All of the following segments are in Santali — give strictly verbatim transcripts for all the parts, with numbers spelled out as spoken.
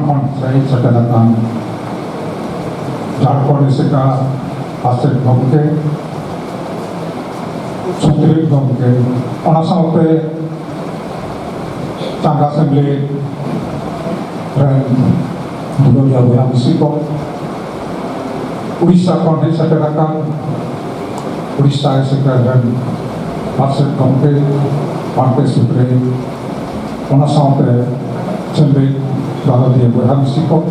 ᱠᱷᱚᱱ ᱦᱮᱡ ᱥᱮᱴᱮᱨ ᱟᱠᱟᱱ ᱡᱷᱟᱲᱠᱷᱚᱸᱰ ᱮᱥᱮᱠᱟ ᱯᱟᱨᱥᱮᱛ ᱜᱚᱢᱠᱮ, ᱥᱩᱛᱨᱮᱛ ᱜᱚᱢᱠᱮ, ᱚᱱᱟ ᱥᱟᱶᱛᱮ ᱪᱟᱸᱜᱟ ᱥᱮᱢᱞᱮᱫ ᱨᱮᱱ ᱫᱩᱞᱟᱹᱲᱤᱭᱟᱹ ᱵᱚᱭᱦᱟ ᱢᱤᱥᱤ ᱠᱚ, ᱩᱲᱤᱥᱥᱟ ᱠᱷᱚᱱ ᱦᱮᱡ ᱥᱮᱴᱮᱨ ᱟᱠᱟᱱ ᱩᱲᱤᱥᱥᱟ ᱮᱥᱮᱠᱟ ᱨᱮᱱ ᱯᱟᱨᱥᱮᱛ ᱜᱚᱢᱠᱮ, ᱯᱟᱱᱛᱮ ᱥᱩᱛᱨᱮᱛ, ᱚᱱᱟ ᱥᱟᱶᱛᱮ ᱥᱮᱢᱞᱮᱫ ᱫᱟᱨᱚᱫᱤᱭᱟᱹ ᱵᱚᱭᱦᱟ ᱢᱤᱥᱤ ᱠᱚ,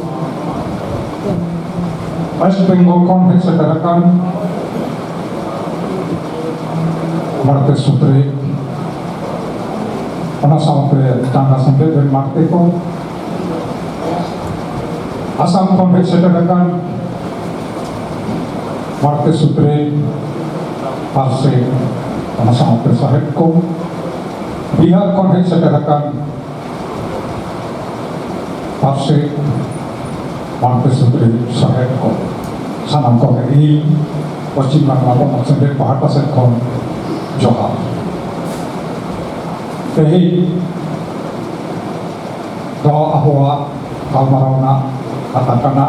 ᱳᱭᱮᱥᱴ ᱵᱮᱝᱜᱚᱞ ᱠᱷᱚᱱ ᱦᱮᱡ ᱥᱮᱴᱮᱨ ᱟᱠᱟᱱ ᱢᱟᱲᱛᱮ ᱥᱩᱛᱨᱮᱛ, ᱚᱱᱟ ᱥᱟᱶᱛᱮ ᱪᱟᱸᱜᱟ ᱥᱮᱢᱞᱮᱫ ᱨᱮᱱ ᱢᱟᱲᱛᱮ ᱠᱚ, ᱟᱥᱟᱢ ᱠᱷᱚᱱ ᱦᱮᱡ ᱥᱮᱴᱮᱨ ᱟᱠᱟᱱ ᱢᱟᱲᱛᱮ ᱥᱩᱛᱨᱮᱛ, ᱯᱟᱨᱥᱮᱛ, ᱚᱱᱟ ᱥᱟᱶᱛᱮ ᱥᱟᱦᱮᱫ ᱠᱚ, ᱵᱤᱦᱟᱨ ᱠᱷᱚᱱ ᱦᱮᱡ ᱥᱮᱴᱮᱨ ᱟᱠᱟᱱ ᱯᱟᱨᱥᱮᱛ, ᱢᱟᱲᱛᱮ ᱥᱩᱛᱨᱮᱛ, ᱥᱟᱦᱮᱫ ᱠᱚ, ᱥᱟᱱᱟᱢ ᱠᱚᱜᱮ ᱤᱧ ᱯᱚᱪᱷᱤᱢ ᱵᱟᱝᱞᱟ ᱯᱚᱱᱚᱛ ᱥᱮᱢᱞᱮᱫ ᱯᱟᱦᱴᱟ ᱥᱮᱫ ᱠᱷᱚᱱ ᱡᱚᱦᱟᱨ᱾ ᱛᱮᱦᱮᱧ ᱫᱚ ᱟᱵᱚᱣᱟᱜ ᱜᱟᱞᱢᱟᱨᱟᱣ ᱨᱮᱱᱟᱜ ᱠᱟᱛᱷᱟ ᱠᱟᱱᱟ,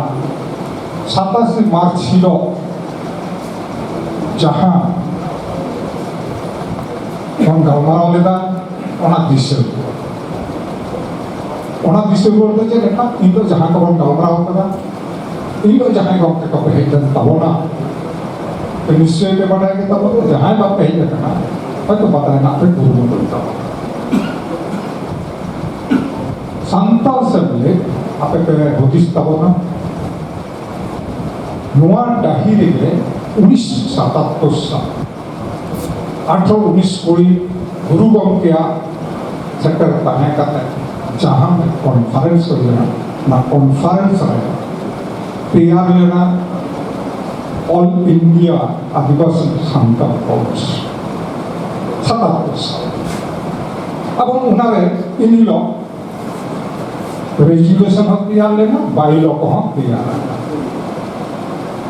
ᱥᱟᱛᱟᱥᱮ ᱢᱟᱨᱪ ᱦᱤᱞᱳᱜ ᱡᱟᱦᱟᱸ ᱵᱚᱱ ᱜᱟᱞᱢᱟᱨᱟᱣ ᱞᱮᱫᱟ, ᱚᱱᱟ ᱫᱤᱥᱟᱹ᱾ ᱚᱱᱟ ᱫᱤᱥᱟᱹ ᱵᱚᱞᱛᱮ ᱪᱮᱫ ᱞᱮᱠᱟ? ᱤᱧ ᱫᱚ ᱡᱟᱦᱟᱸ ᱠᱚᱵᱚᱱ ᱜᱟᱞᱢᱟᱨᱟᱣ ᱠᱟᱫᱟ, ᱤᱧ ᱫᱚ ᱡᱟᱦᱟᱸᱭ ᱜᱚᱢᱠᱮ ᱠᱚᱠᱚ ᱦᱮᱡ ᱞᱮᱱ ᱛᱟᱵᱚᱱᱟ, ᱱᱤᱥᱪᱚᱭ ᱯᱮ ᱵᱟᱰᱟᱭ ᱜᱮ ᱛᱟᱵᱚᱱᱟ, ᱡᱟᱦᱟᱸᱭ ᱵᱟᱯᱮ ᱦᱮᱡ ᱟᱠᱟᱱᱟ, ᱦᱚᱭᱛᱚ ᱵᱟᱰᱟᱭ ᱨᱮᱱᱟᱜ ᱯᱮ ᱠᱩᱨᱩᱢᱩᱴᱩᱭ ᱛᱟᱵᱚᱱᱟ᱾ ᱥᱟᱱᱛᱟᱲ ᱥᱮᱢᱞᱮᱫ ᱟᱯᱮ ᱯᱮ ᱦᱩᱫᱤᱥ ᱛᱟᱵᱚᱱᱟ, ᱱᱚᱣᱟ ᱰᱟᱹᱦᱤ ᱨᱮᱜᱮ ᱩᱱᱤᱥᱥᱚ ᱥᱟᱛᱟᱛᱛᱳᱨ ᱥᱟᱞ ᱟᱴᱷᱨᱚ ᱩᱱᱤᱥ ᱠᱩᱲᱤ ᱜᱩᱨᱩ ᱜᱚᱢᱠᱮᱭᱟᱜ ᱥᱮᱴᱮᱨ ᱛᱟᱦᱮᱸ ᱠᱟᱛᱮ ᱡᱟᱦᱟᱸ ᱢᱤᱫ ᱠᱚᱱᱯᱷᱟᱨᱮᱱᱥ ᱦᱩᱭ ᱞᱮᱱᱟ, ᱚᱱᱟ ᱠᱚᱱᱯᱷᱟᱨᱮᱱᱥ ᱨᱮ ᱛᱮᱭᱟᱨ ᱞᱮᱱᱟ ᱚᱞ ᱤᱱᱰᱤᱭᱟ ᱟᱹᱫᱤᱵᱟᱹᱥᱤ ᱥᱟᱱᱛᱟᱲ ᱠᱚᱞᱮᱡᱽ ᱥᱟᱛᱟᱛᱛᱳᱨ ᱥᱟᱞ᱾ ᱟᱵᱚ ᱚᱱᱟᱨᱮ ᱤᱱ ᱦᱤᱞᱳᱜ ᱨᱮᱡᱩᱞᱮᱥᱚᱱ ᱦᱚᱸ ᱛᱮᱭᱟᱨ ᱞᱮᱱᱟ, ᱵᱟᱭᱞᱚ ᱠᱚᱦᱚᱸ ᱛᱮᱭᱟᱨ ᱞᱮᱱᱟ᱾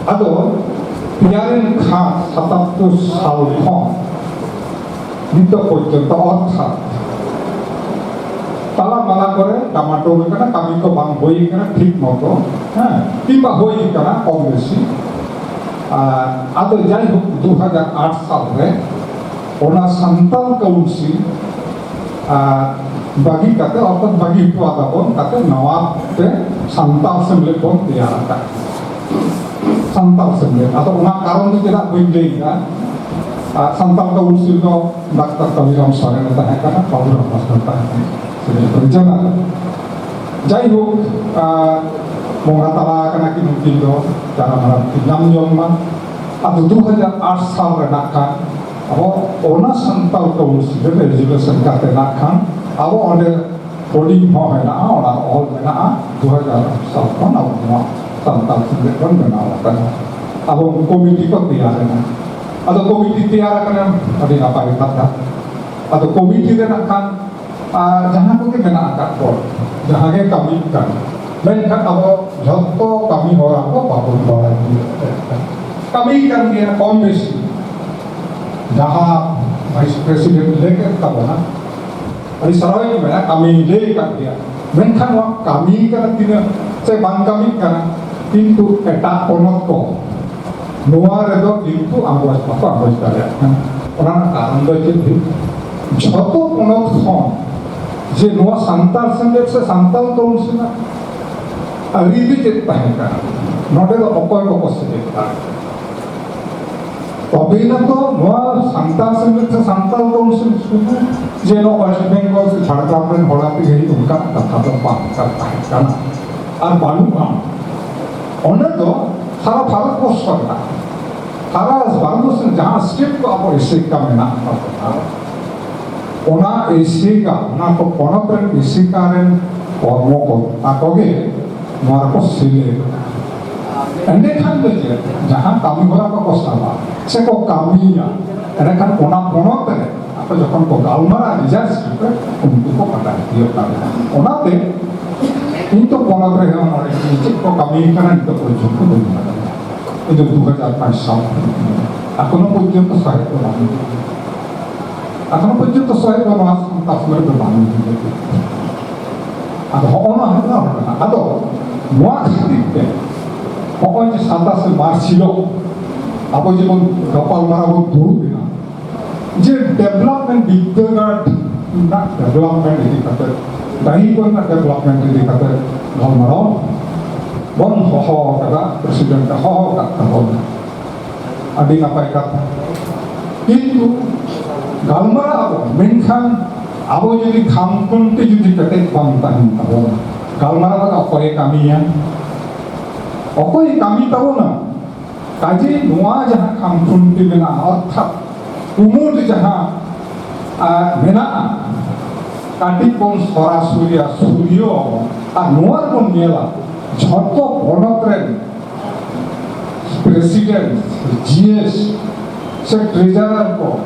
ᱟᱫᱚ ᱛᱮᱭᱟᱨᱮᱱ ᱠᱷᱟᱱ ᱥᱟᱛᱟᱛᱛᱳᱨ ᱥᱟᱞ ᱠᱷᱚᱱ ᱱᱤᱛᱚᱜ ᱯᱚᱨᱡᱚᱱᱛᱚ, ᱚᱨᱛᱷᱟᱛ ᱛᱟᱞᱟ ᱢᱟᱞᱟ ᱠᱚᱨᱮ ᱰᱟᱢᱟᱰᱳᱞ ᱠᱟᱱᱟ, ᱠᱟᱹᱢᱤ ᱠᱚ ᱵᱟᱝ ᱦᱩᱭ ᱠᱟᱱᱟ ᱴᱷᱤᱠ ᱢᱚᱛᱚ, ᱦᱮᱸ, ᱠᱤᱝᱵᱟ ᱦᱩᱭ ᱠᱟᱱᱟ ᱠᱚᱢ ᱵᱮᱥᱤ᱾ ᱟᱨ ᱟᱫᱚ ᱡᱟᱭᱦᱳᱠ, ᱫᱩ ᱦᱟᱡᱟᱨ ᱟᱴ ᱥᱟᱞ ᱨᱮ ᱚᱱᱟ ᱥᱟᱱᱛᱟᱞ ᱠᱟᱣᱩᱱᱥᱤᱞ, ᱟᱨ ᱵᱟᱹᱜᱤ ᱠᱟᱛᱮ, ᱚᱨᱛᱷᱟᱛ ᱵᱟᱹᱜᱤ ᱦᱚᱴᱚ ᱟᱫᱟ ᱵᱚᱱ, ᱠᱟᱛᱮ ᱱᱟᱣᱟ ᱛᱮ ᱥᱟᱱᱛᱟᱞ ᱥᱮᱢᱞᱮᱫ ᱵᱚᱱ ᱛᱮᱭᱟᱨ ᱟᱠᱟᱫ᱾ ᱥᱟᱱᱛᱟᱞ ᱥᱮᱢᱞᱮᱫ, ᱟᱫᱚ ᱚᱱᱟ ᱠᱟᱨᱚᱱ ᱫᱚ ᱪᱮᱫᱟᱜ ᱵᱟᱹᱧ ᱞᱟᱹᱭ ᱮᱫᱟ? ᱟᱨ ᱥᱟᱱᱛᱟᱞ ᱠᱟᱣᱩᱱᱥᱤᱞ ᱫᱚ ᱰᱟᱠᱛᱟᱨ ᱠᱟᱞᱤᱨᱟᱢ ᱥᱚᱨᱮᱱ ᱮ ᱛᱟᱦᱮᱸ ᱠᱟᱱᱟ, ᱵᱟᱵᱩᱨᱟᱢ ᱢᱟᱥᱴᱟᱨ ᱛᱟᱦᱮᱸ ᱠᱟᱱᱟ, ᱥᱮ ᱪᱮᱫ ᱠᱚ ᱡᱟᱱᱟ᱾ ᱡᱟᱭᱦᱳᱠ, ᱟᱨ ᱵᱚᱸᱜᱟ ᱛᱟᱞᱟ ᱟᱠᱟᱱᱟ ᱠᱤᱱ ᱩᱱᱠᱤᱱ ᱫᱚ, ᱡᱟᱱᱟᱢ ᱟᱲᱟᱝ ᱠᱤᱱ ᱧᱟᱢ ᱡᱚᱝ ᱢᱟ᱾ ᱟᱫᱚ ᱫᱩ ᱦᱟᱡᱟᱨ ᱟᱴ ᱥᱟᱞ ᱨᱮᱱᱟᱜ ᱠᱷᱟᱱ ᱟᱵᱚ ᱚᱱᱟ ᱥᱟᱱᱛᱟᱞ ᱠᱟᱣᱩᱱᱥᱤᱞ ᱨᱮ ᱨᱮᱡᱩᱞᱮᱥᱚᱱ ᱠᱟᱛᱮ ᱱᱟᱜ ᱠᱷᱟᱱ ᱟᱵᱚ ᱚᱸᱰᱮ ᱦᱳᱨᱰᱤᱝ ᱦᱚᱸ ᱦᱮᱱᱟᱜᱼᱟ, ᱚᱱᱟ ᱚᱞ ᱢᱮᱱᱟᱜᱼᱟ, ᱫᱩ ᱦᱟᱡᱟᱨ ᱥᱟᱞ ᱠᱷᱚᱱ ᱟᱵᱚ ᱱᱚᱣᱟ ᱥᱟᱱᱛᱟᱞ ᱥᱮᱢᱞᱮᱫ ᱵᱚᱱ ᱵᱮᱱᱟᱣ ᱟᱠᱟᱫᱟ᱾ ᱟᱵᱚ ᱠᱚᱢᱤᱴᱤ ᱠᱚ ᱛᱮᱭᱟᱨ ᱮᱱᱟ᱾ ᱟᱫᱚ ᱠᱚᱢᱤᱴᱤ ᱛᱮᱭᱟᱨ ᱟᱠᱟᱱᱟ, ᱟᱹᱰᱤ ᱱᱟᱯᱟᱭ ᱠᱟᱛᱷᱟ᱾ ᱟᱫᱚ ᱠᱚᱢᱤᱴᱤ ᱨᱮ ᱱᱟᱜ ᱠᱷᱟᱱ ᱟᱨ ᱡᱟᱦᱟᱸ ᱠᱚᱜᱮ ᱢᱮᱱᱟᱜ ᱟᱠᱟᱫ ᱠᱚ, ᱡᱟᱦᱟᱸ ᱜᱮ ᱠᱟᱹᱢᱤ ᱠᱟᱱ, ᱢᱮᱱᱠᱷᱟᱱ ᱟᱵᱚ ᱡᱷᱚᱛᱚ ᱠᱟᱹᱢᱤ ᱦᱚᱨᱟ ᱠᱚ ᱵᱟᱵᱚᱱ ᱵᱟᱲᱟᱭ ᱛᱤᱭᱳᱜ ᱫᱟᱲᱮᱭᱟᱜ ᱠᱟᱱᱟ᱾ ᱠᱟᱹᱢᱤ ᱠᱟᱱ ᱜᱮᱭᱟ ᱠᱚᱢ ᱵᱮᱥᱤ, ᱡᱟᱦᱟᱸ ᱵᱷᱟᱭᱤᱥ ᱯᱨᱮᱥᱤᱰᱮᱱᱴ ᱞᱟᱹᱭ ᱠᱮᱫ ᱛᱟᱵᱚᱱᱟ, ᱟᱹᱰᱤ ᱥᱟᱨᱦᱟᱣ ᱤᱧ ᱢᱮᱱᱟ, ᱠᱟᱹᱢᱤ ᱞᱟᱹᱭ ᱟᱠᱟᱫ ᱜᱮᱭᱟ, ᱢᱮᱱᱠᱷᱟᱱ ᱱᱚᱣᱟ ᱠᱟᱹᱢᱤ ᱠᱟᱱᱟ ᱛᱤᱱᱟᱹᱜ ᱥᱮ ᱵᱟᱝ ᱠᱟᱹᱢᱤ ᱠᱟᱱᱟ, ᱠᱤᱱᱛᱩ ᱮᱴᱟᱜ ᱯᱚᱱᱚᱛ ᱠᱚ ᱱᱚᱣᱟ ᱨᱮᱫᱚ ᱠᱤᱱᱛᱩ ᱟᱸᱜᱚᱪ ᱵᱟᱠᱚ ᱟᱸᱜᱚᱪ ᱫᱟᱲᱮᱭᱟᱜ ᱠᱟᱱᱟ᱾ ᱚᱱᱟ ᱨᱮᱱᱟᱜ ᱠᱟᱨᱚᱱ ᱫᱚ ᱪᱮᱫ ᱦᱩᱭᱩᱜ ᱠᱟᱱᱟ? ᱡᱷᱚᱛᱚ ᱯᱚᱱᱚᱛ ᱠᱷᱚᱱ ᱡᱮ ᱱᱚᱣᱟ ᱥᱟᱱᱛᱟᱲ ᱥᱮᱢᱞᱮᱫ ᱥᱮ ᱥᱟᱱᱛᱟᱲ ᱠᱟᱣᱩᱱᱥᱤᱞ ᱨᱮᱱᱟᱜ ᱟᱹᱨᱤ ᱫᱚ ᱪᱮᱫ ᱛᱟᱦᱮᱸ ᱠᱟᱱᱟ, ᱱᱚᱰᱮ ᱫᱚ ᱚᱠᱚᱭ ᱵᱟᱠᱚ ᱥᱮᱞᱮᱫ ᱠᱟᱱᱟ? ᱛᱚᱵᱮ ᱮᱱᱟ ᱛᱚ ᱱᱚᱣᱟ ᱥᱟᱱᱛᱟᱲ ᱥᱮᱢᱞᱮᱫ ᱥᱮ ᱥᱟᱱᱛᱟᱲ ᱠᱟᱣᱩᱱᱥᱤᱞ ᱥᱩᱫᱷᱩ ᱡᱮ ᱱᱚᱣᱟ ᱣᱮᱥᱴ ᱵᱮᱝᱜᱚᱞ ᱥᱮ ᱡᱷᱟᱲᱜᱨᱟᱢ ᱨᱮᱱ ᱦᱚᱲ ᱟᱛᱮ ᱜᱮ ᱦᱩᱭᱩᱜ, ᱚᱱᱠᱟᱱᱟᱜ ᱠᱟᱛᱷᱟ ᱫᱚ ᱵᱟᱝ ᱠᱟᱱ ᱛᱟᱦᱮᱸ ᱠᱟᱱᱟ ᱟᱨ ᱵᱟᱹᱱᱩᱜᱼᱟ᱾ ᱚᱸᱰᱮ ᱫᱚ ᱥᱟᱨᱟ ᱵᱷᱟᱨᱚᱛ ᱵᱚᱨᱥᱚ ᱨᱮᱱᱟᱜ, ᱥᱟᱨᱟ ᱵᱷᱟᱨᱚᱛ ᱵᱚᱨᱥᱚ ᱨᱮ ᱡᱟᱦᱟᱸ ᱥᱴᱮᱴ ᱠᱚ ᱟᱵᱚ ᱮᱥᱮᱠᱟ ᱢᱮᱱᱟᱜ ᱛᱟᱵᱚᱱᱟ, ᱚᱱᱟ ᱮᱥᱮᱠᱟ, ᱚᱱᱟ ᱠᱚ ᱯᱚᱱᱚᱛ ᱨᱮᱱ ᱮᱥᱮᱠᱟ ᱨᱮᱱ ᱠᱚᱨᱢᱚᱠᱚᱨᱛᱟ ᱠᱚᱜᱮ ᱱᱚᱣᱟ ᱨᱮᱠᱚ ᱥᱮᱞᱮᱫᱚᱜᱼᱟ᱾ ᱮᱸᱰᱮᱠᱷᱟᱱ ᱫᱚ ᱪᱮᱫ, ᱡᱟᱦᱟᱸ ᱠᱟᱹᱢᱤ ᱦᱚᱨᱟ ᱠᱚᱠᱚ ᱥᱟᱵᱟ ᱥᱮᱠᱚ ᱠᱟᱹᱢᱤᱭᱟ, ᱮᱸᱰᱮᱠᱷᱟᱱ ᱚᱱᱟ ᱯᱚᱱᱚᱛ ᱨᱮ ᱟᱠᱚ ᱡᱚᱠᱷᱚᱱ ᱠᱚ ᱜᱟᱞᱢᱟᱨᱟᱜᱼᱟ ᱞᱤᱰᱟᱨᱥᱤᱯ ᱨᱮ, ᱩᱱᱠᱩ ᱠᱚ ᱯᱟᱴᱟ ᱦᱤᱡᱩᱜ ᱛᱟᱵᱚᱱᱟ᱾ ᱚᱱᱟᱛᱮ ᱤᱧ ᱛᱚ ᱯᱚᱱᱚᱛ ᱨᱮ ᱦᱚᱸ ᱱᱚᱰᱮ ᱪᱮᱫ ᱠᱚ ᱠᱟᱹᱢᱤ ᱠᱟᱱᱟ ᱱᱤᱛᱚᱜ ᱯᱚᱨᱡᱚᱱᱛᱚ ᱵᱟᱹᱧ ᱵᱟᱲᱟᱭᱟ᱾ ᱤᱧ ᱫᱚ ᱫᱩ ᱦᱟᱡᱟᱨ ᱯᱟᱸᱪ ᱥᱟᱞ ᱠᱷᱚᱱ ᱮᱠᱷᱚᱱᱳ ᱯᱚᱨᱡᱚᱱᱛᱚ ᱥᱟᱦᱮᱵ ᱫᱚ ᱵᱟᱝ, ᱮᱠᱷᱚᱱᱳ ᱯᱚᱨᱡᱚᱱᱛᱚ ᱥᱟᱦᱮᱵ ᱫᱚ ᱱᱚᱣᱟ ᱥᱟᱱᱛᱟᱲ ᱥᱚᱢᱟᱡᱽ ᱫᱚ ᱵᱟᱝ ᱦᱩᱭ ᱠᱟᱱᱟ᱾ ᱟᱫᱚ ᱦᱚᱸᱜᱼᱚ ᱱᱟ ᱦᱩᱭᱩᱜ ᱠᱟᱱᱟ ᱠᱟᱛᱷᱟ᱾ ᱟᱫᱚ ᱱᱚᱣᱟ ᱠᱷᱟᱹᱛᱤᱨ ᱛᱮ ᱦᱚᱸᱜᱼᱚᱭ ᱡᱮ ᱥᱟᱛᱟᱥᱮ ᱢᱟᱨᱪ ᱦᱤᱞᱳᱜ ᱟᱵᱚ ᱡᱮᱵᱚᱱ ᱜᱟᱯᱟᱞᱢᱟᱨᱟᱣ ᱵᱚᱱ ᱫᱩᱲᱩᱵ ᱮᱱᱟ, ᱡᱮ ᱰᱮᱵᱷᱞᱚᱯᱢᱮᱱᱴ, ᱵᱤᱫᱽᱫᱟᱹᱜᱟᱲ ᱨᱮᱱᱟᱜ ᱰᱮᱵᱷᱞᱚᱯᱢᱮᱱᱴ ᱤᱫᱤ ᱠᱟᱛᱮ, ᱰᱟᱹᱦᱤ ᱠᱚᱨᱮᱱᱟᱜ ᱰᱮᱵᱷᱞᱚᱯᱢᱮᱱᱴ ᱤᱫᱤ ᱠᱟᱛᱮ ᱜᱟᱞᱢᱟᱨᱟᱣ ᱵᱚᱱ ᱦᱚᱦᱚ ᱟᱠᱟᱫᱟ, ᱯᱨᱮᱥᱤᱰᱮᱱᱴ ᱮ ᱦᱚᱦᱚ ᱟᱠᱟᱫ ᱛᱟᱵᱚᱱᱟ᱾ ᱟᱹᱰᱤ ᱱᱟᱯᱟᱭ ᱠᱟᱛᱷᱟ᱾ ᱠᱤᱱᱛᱩ ᱜᱟᱞᱢᱟᱨᱟᱣ ᱟᱵᱚᱱ, ᱢᱮᱱᱠᱷᱟᱱ ᱟᱵᱚ ᱡᱩᱫᱤ ᱠᱷᱟᱢᱠᱷᱩᱱᱴᱤ ᱡᱩᱫᱤ ᱠᱮᱴᱮᱡ ᱵᱟᱝ ᱛᱟᱦᱮᱱ ᱛᱟᱵᱚᱱᱟ, ᱜᱟᱞᱢᱟᱨᱟᱣ ᱫᱚ ᱚᱠᱚᱭᱮ ᱠᱟᱹᱢᱤᱭᱟ? ᱚᱠᱚᱭᱮ ᱠᱟᱹᱢᱤ ᱛᱟᱵᱚᱱᱟ? ᱠᱟᱡᱮ ᱱᱚᱣᱟ ᱡᱟᱦᱟᱸ ᱠᱷᱟᱢᱠᱷᱩᱱᱴᱤ ᱢᱮᱱᱟᱜᱼᱟ, ᱚᱨᱛᱷᱟᱛ ᱩᱢᱩᱞ ᱡᱟᱦᱟᱸ, ᱟᱨ ᱢᱮᱱᱟᱜᱼᱟ, ᱠᱟᱹᱴᱤᱡ ᱵᱚᱱ ᱥᱚᱨᱟᱥᱚᱨᱤᱭᱟ, ᱥᱩᱨᱭᱚ ᱟᱵᱚᱱ, ᱟᱨ ᱱᱚᱣᱟ ᱨᱮᱵᱚᱱ ᱧᱮᱞᱟ ᱡᱷᱚᱛᱚ ᱯᱚᱱᱚᱛ ᱨᱮᱱ ᱯᱨᱮᱥᱤᱰᱮᱱᱴ, ᱡᱤ ᱮᱥ ᱥᱮ ᱴᱨᱮᱡᱟᱨᱟᱨ ᱠᱚ,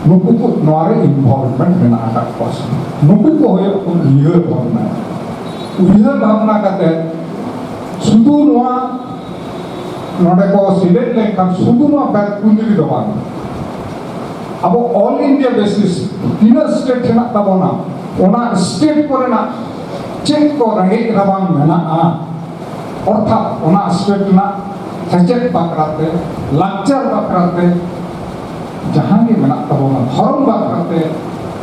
ᱱᱩᱠᱩ ᱠᱚ ᱱᱚᱣᱟ ᱨᱮ ᱤᱱᱵᱷᱚᱞᱵᱷᱢᱮᱱᱴ ᱢᱮᱱᱟᱜ ᱟᱠᱟᱫ ᱠᱚᱣᱟ᱾ ᱱᱩᱠᱩ ᱠᱚ ᱦᱩᱭᱩᱜ ᱠᱟᱱᱟ ᱩᱭᱦᱟᱹᱨ ᱵᱷᱟᱵᱽᱱᱟ᱾ ᱩᱭᱦᱟᱹᱨ ᱵᱷᱟᱵᱽᱱᱟ ᱠᱟᱛᱮ ᱥᱩᱫᱷᱩ ᱱᱚᱣᱟ ᱱᱚᱰᱮ ᱠᱚ ᱥᱮᱞᱮᱫ ᱞᱮᱱᱠᱷᱟᱱ ᱥᱩᱫᱷᱩ ᱱᱚᱣᱟ ᱵᱮᱛᱠᱩᱸᱫᱽᱨᱤ ᱫᱚ ᱵᱟᱝ, ᱟᱵᱚ ᱚᱞ ᱤᱱᱰᱤᱭᱟ ᱵᱮᱥᱤᱥ ᱛᱤᱱᱟᱹᱜ ᱥᱴᱮᱴ ᱦᱮᱱᱟᱜ ᱛᱟᱵᱚᱱᱟ, ᱚᱱᱟ ᱥᱴᱮᱴ ᱠᱚᱨᱮᱱᱟᱜ ᱪᱮᱫ ᱠᱚ ᱨᱮᱸᱜᱮᱡ ᱨᱟᱵᱟᱝ ᱢᱮᱱᱟᱜᱼᱟ, ᱚᱨᱛᱷᱟᱛ ᱚᱱᱟ ᱥᱴᱮᱴ ᱨᱮᱱᱟᱜ ᱥᱮᱪᱮᱫ ᱵᱟᱠᱷᱨᱟᱛᱮ, ᱞᱟᱠᱪᱟᱨ ᱵᱟᱠᱷᱨᱟᱛᱮ ᱡᱟᱦᱟᱸ ᱜᱮ ᱢᱮᱱᱟᱜ ᱛᱟᱵᱚᱱᱟ, ᱫᱷᱚᱨᱚᱢ ᱵᱟᱠᱷᱨᱟᱛᱮ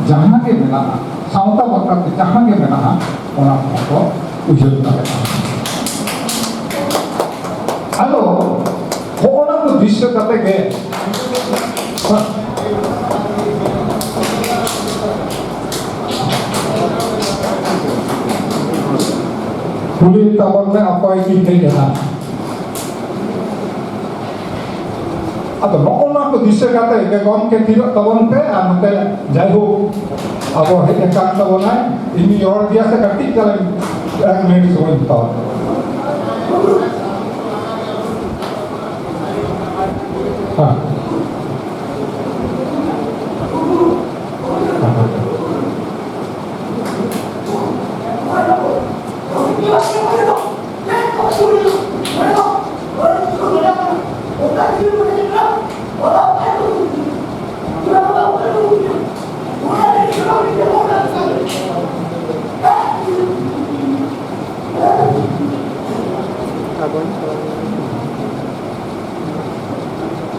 ᱡᱟᱦᱟᱸ ᱜᱮ ᱢᱮᱱᱟᱜᱼᱟ, ᱥᱟᱶᱛᱟ ᱵᱟᱠᱷᱨᱟᱛᱮ ᱡᱟᱦᱟᱸ ᱜᱮ ᱢᱮᱱᱟᱜᱼᱟ, ᱚᱱᱟ ᱠᱚ ᱩᱭᱦᱟᱹᱨ ᱫᱟᱲᱮᱭᱟᱜᱼᱟ᱾ ᱟᱫᱚ ᱦᱚᱸᱜᱼᱚ ᱱᱟ ᱠᱚ ᱫᱤᱥᱟᱹ ᱠᱟᱛᱮ ᱜᱮ ᱠᱩᱞᱤ ᱛᱟᱵᱚᱱ ᱢᱮ, ᱚᱠᱚᱭ ᱠᱤᱱ ᱦᱮᱡ ᱮᱱᱟ? ᱟᱫᱚ ᱱᱚᱜᱼᱚ ᱱᱚᱣᱟ ᱠᱚ ᱫᱤᱥᱟᱹ ᱠᱟᱛᱮ ᱜᱮ ᱜᱚᱢᱠᱮ ᱛᱷᱤᱨᱚᱜ ᱛᱟᱵᱚᱱ ᱯᱮ᱾ ᱟᱨ ᱱᱚᱛᱮ ᱡᱟᱭᱦᱳᱠ ᱟᱵᱚ ᱦᱮᱡ ᱟᱠᱟᱱ ᱛᱟᱵᱚᱱᱟᱭ, ᱤᱧ ᱨᱚᱲ ᱜᱮᱭᱟ ᱥᱮ ᱠᱟᱹᱴᱤᱡ ᱪᱟᱞᱟᱝ ᱮᱠ ᱢᱤᱱᱤᱴ ᱥᱚᱢᱚᱭ ᱦᱟᱛᱟᱣᱟ᱾ ᱦᱮᱸ᱾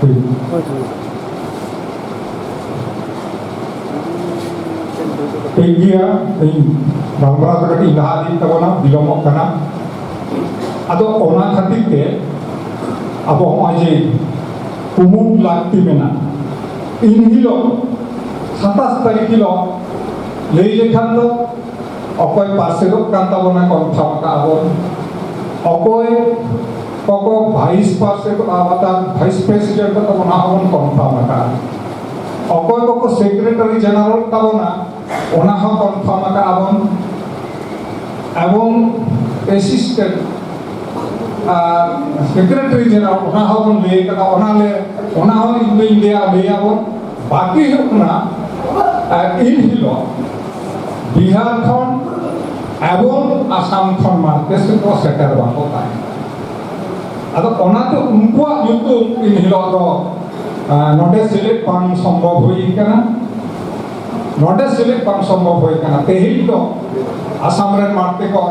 ᱴᱷᱤᱠ᱾ ᱴᱷᱤᱠ ᱜᱮᱭᱟ, ᱤᱧ ᱜᱟᱞᱢᱟᱨᱟᱣ ᱫᱚ ᱠᱟᱹᱴᱤᱡ ᱞᱟᱦᱟ ᱤᱫᱤᱭ ᱛᱟᱵᱚᱱᱟ, ᱵᱤᱞᱚᱢᱚᱜ ᱠᱟᱱᱟ᱾ ᱟᱫᱚ ᱚᱱᱟ ᱠᱷᱟᱹᱛᱤᱨ ᱛᱮ ᱟᱵᱚ ᱦᱚᱸᱜᱼᱚᱭ ᱡᱮ ᱠᱩᱢᱩᱴ ᱞᱟᱹᱠᱛᱤ ᱢᱮᱱᱟᱜᱼᱟ, ᱤᱱ ᱦᱤᱞᱳᱜ ᱥᱟᱛᱟᱥ ᱛᱟᱹᱨᱤᱠᱷ ᱦᱤᱞᱳᱜ ᱞᱟᱹᱭ ᱞᱮᱠᱷᱟᱱ ᱫᱚ ᱚᱠᱚᱭ ᱯᱟᱨᱥᱮᱫᱚᱜ ᱠᱟᱱ ᱛᱟᱵᱚᱱᱟ ᱠᱚᱱᱯᱷᱟᱨᱢ ᱠᱟᱜᱼᱟ ᱵᱚᱱ, ᱚᱠᱚᱭ ᱠᱚᱠᱚ ᱵᱷᱟᱭᱤᱥ ᱯᱟᱨᱥᱮᱫᱚᱜᱼᱟ, ᱚᱨᱛᱷᱟᱛ ᱵᱷᱟᱭᱤᱥ ᱯᱨᱮᱥᱤᱰᱮᱱᱴ ᱛᱟᱵᱚᱱᱟ ᱦᱚᱸᱵᱚᱱ ᱠᱚᱱᱯᱷᱟᱨᱢ ᱟᱠᱟᱫᱼᱟ, ᱚᱠᱚᱭ ᱠᱚᱠᱚ ᱥᱮᱠᱨᱮᱴᱟᱨᱤ ᱡᱮᱱᱟᱨᱮᱞ ᱛᱟᱵᱚᱱᱟ ᱚᱱᱟ ᱦᱚᱸ ᱠᱚᱱᱯᱷᱟᱨᱢ ᱟᱠᱟᱫᱼᱟ ᱵᱚᱱ, ᱮᱵᱚᱝ ᱮᱥᱤᱥᱴᱮᱱᱴ ᱟᱨ ᱥᱮᱠᱨᱮᱴᱟᱨᱤ ᱡᱮᱱᱟᱨᱮᱞ ᱚᱱᱟ ᱦᱚᱸᱵᱚᱱ ᱞᱟᱹᱭ ᱟᱠᱟᱫᱼᱟ, ᱚᱱᱟ ᱞᱮ ᱚᱱᱟ ᱦᱚᱸ ᱤᱧ ᱫᱚᱧ ᱞᱟᱹᱭᱟ, ᱞᱟᱹᱭᱟᱵᱚᱱ᱾ ᱵᱟᱹᱠᱤ ᱦᱩᱭᱩᱜ ᱠᱟᱱᱟ, ᱟᱨ ᱤᱱ ᱦᱤᱞᱳᱜ ᱵᱤᱦᱟᱨ ᱠᱷᱚᱱ ᱮᱵᱚᱝ ᱟᱥᱟᱢ ᱠᱷᱚᱱ ᱢᱟᱨᱠᱮᱥ ᱠᱚ ᱥᱮᱴᱮᱨ ᱵᱟᱠᱚ ᱛᱟᱦᱮᱸ᱾ ᱟᱫᱚ ᱚᱱᱟᱛᱮ ᱩᱱᱠᱩᱣᱟᱜ ᱧᱩᱛᱩᱢ ᱤᱱ ᱦᱤᱞᱳᱜ ᱫᱚ, ᱟ, ᱱᱚᱰᱮ ᱥᱮᱞᱮᱫ ᱵᱟᱝ ᱥᱚᱢᱵᱷᱚᱵ ᱦᱩᱭ ᱠᱟᱱᱟ, ᱱᱚᱰᱮ ᱥᱮᱞᱮᱫ ᱵᱟᱝ ᱥᱚᱢᱵᱷᱚᱵ ᱦᱩᱭ ᱠᱟᱱᱟ᱾ ᱛᱮᱦᱮᱧ ᱫᱚ ᱟᱥᱟᱢ ᱨᱮᱱ ᱢᱟᱨᱛᱮ ᱠᱚ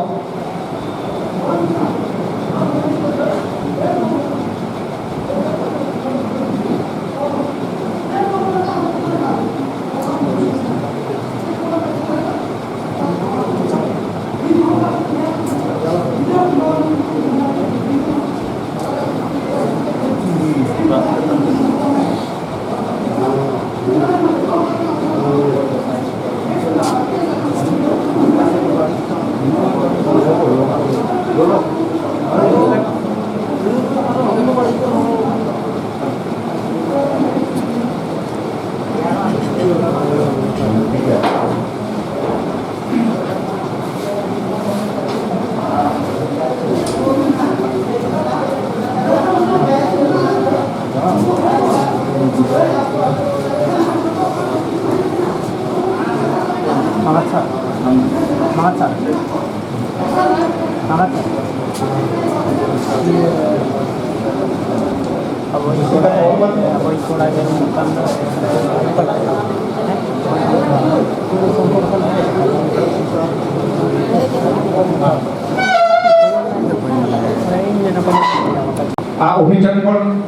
ᱟᱨ ᱩᱱᱤ ᱴᱷᱮᱱ ᱠᱷᱚᱱ,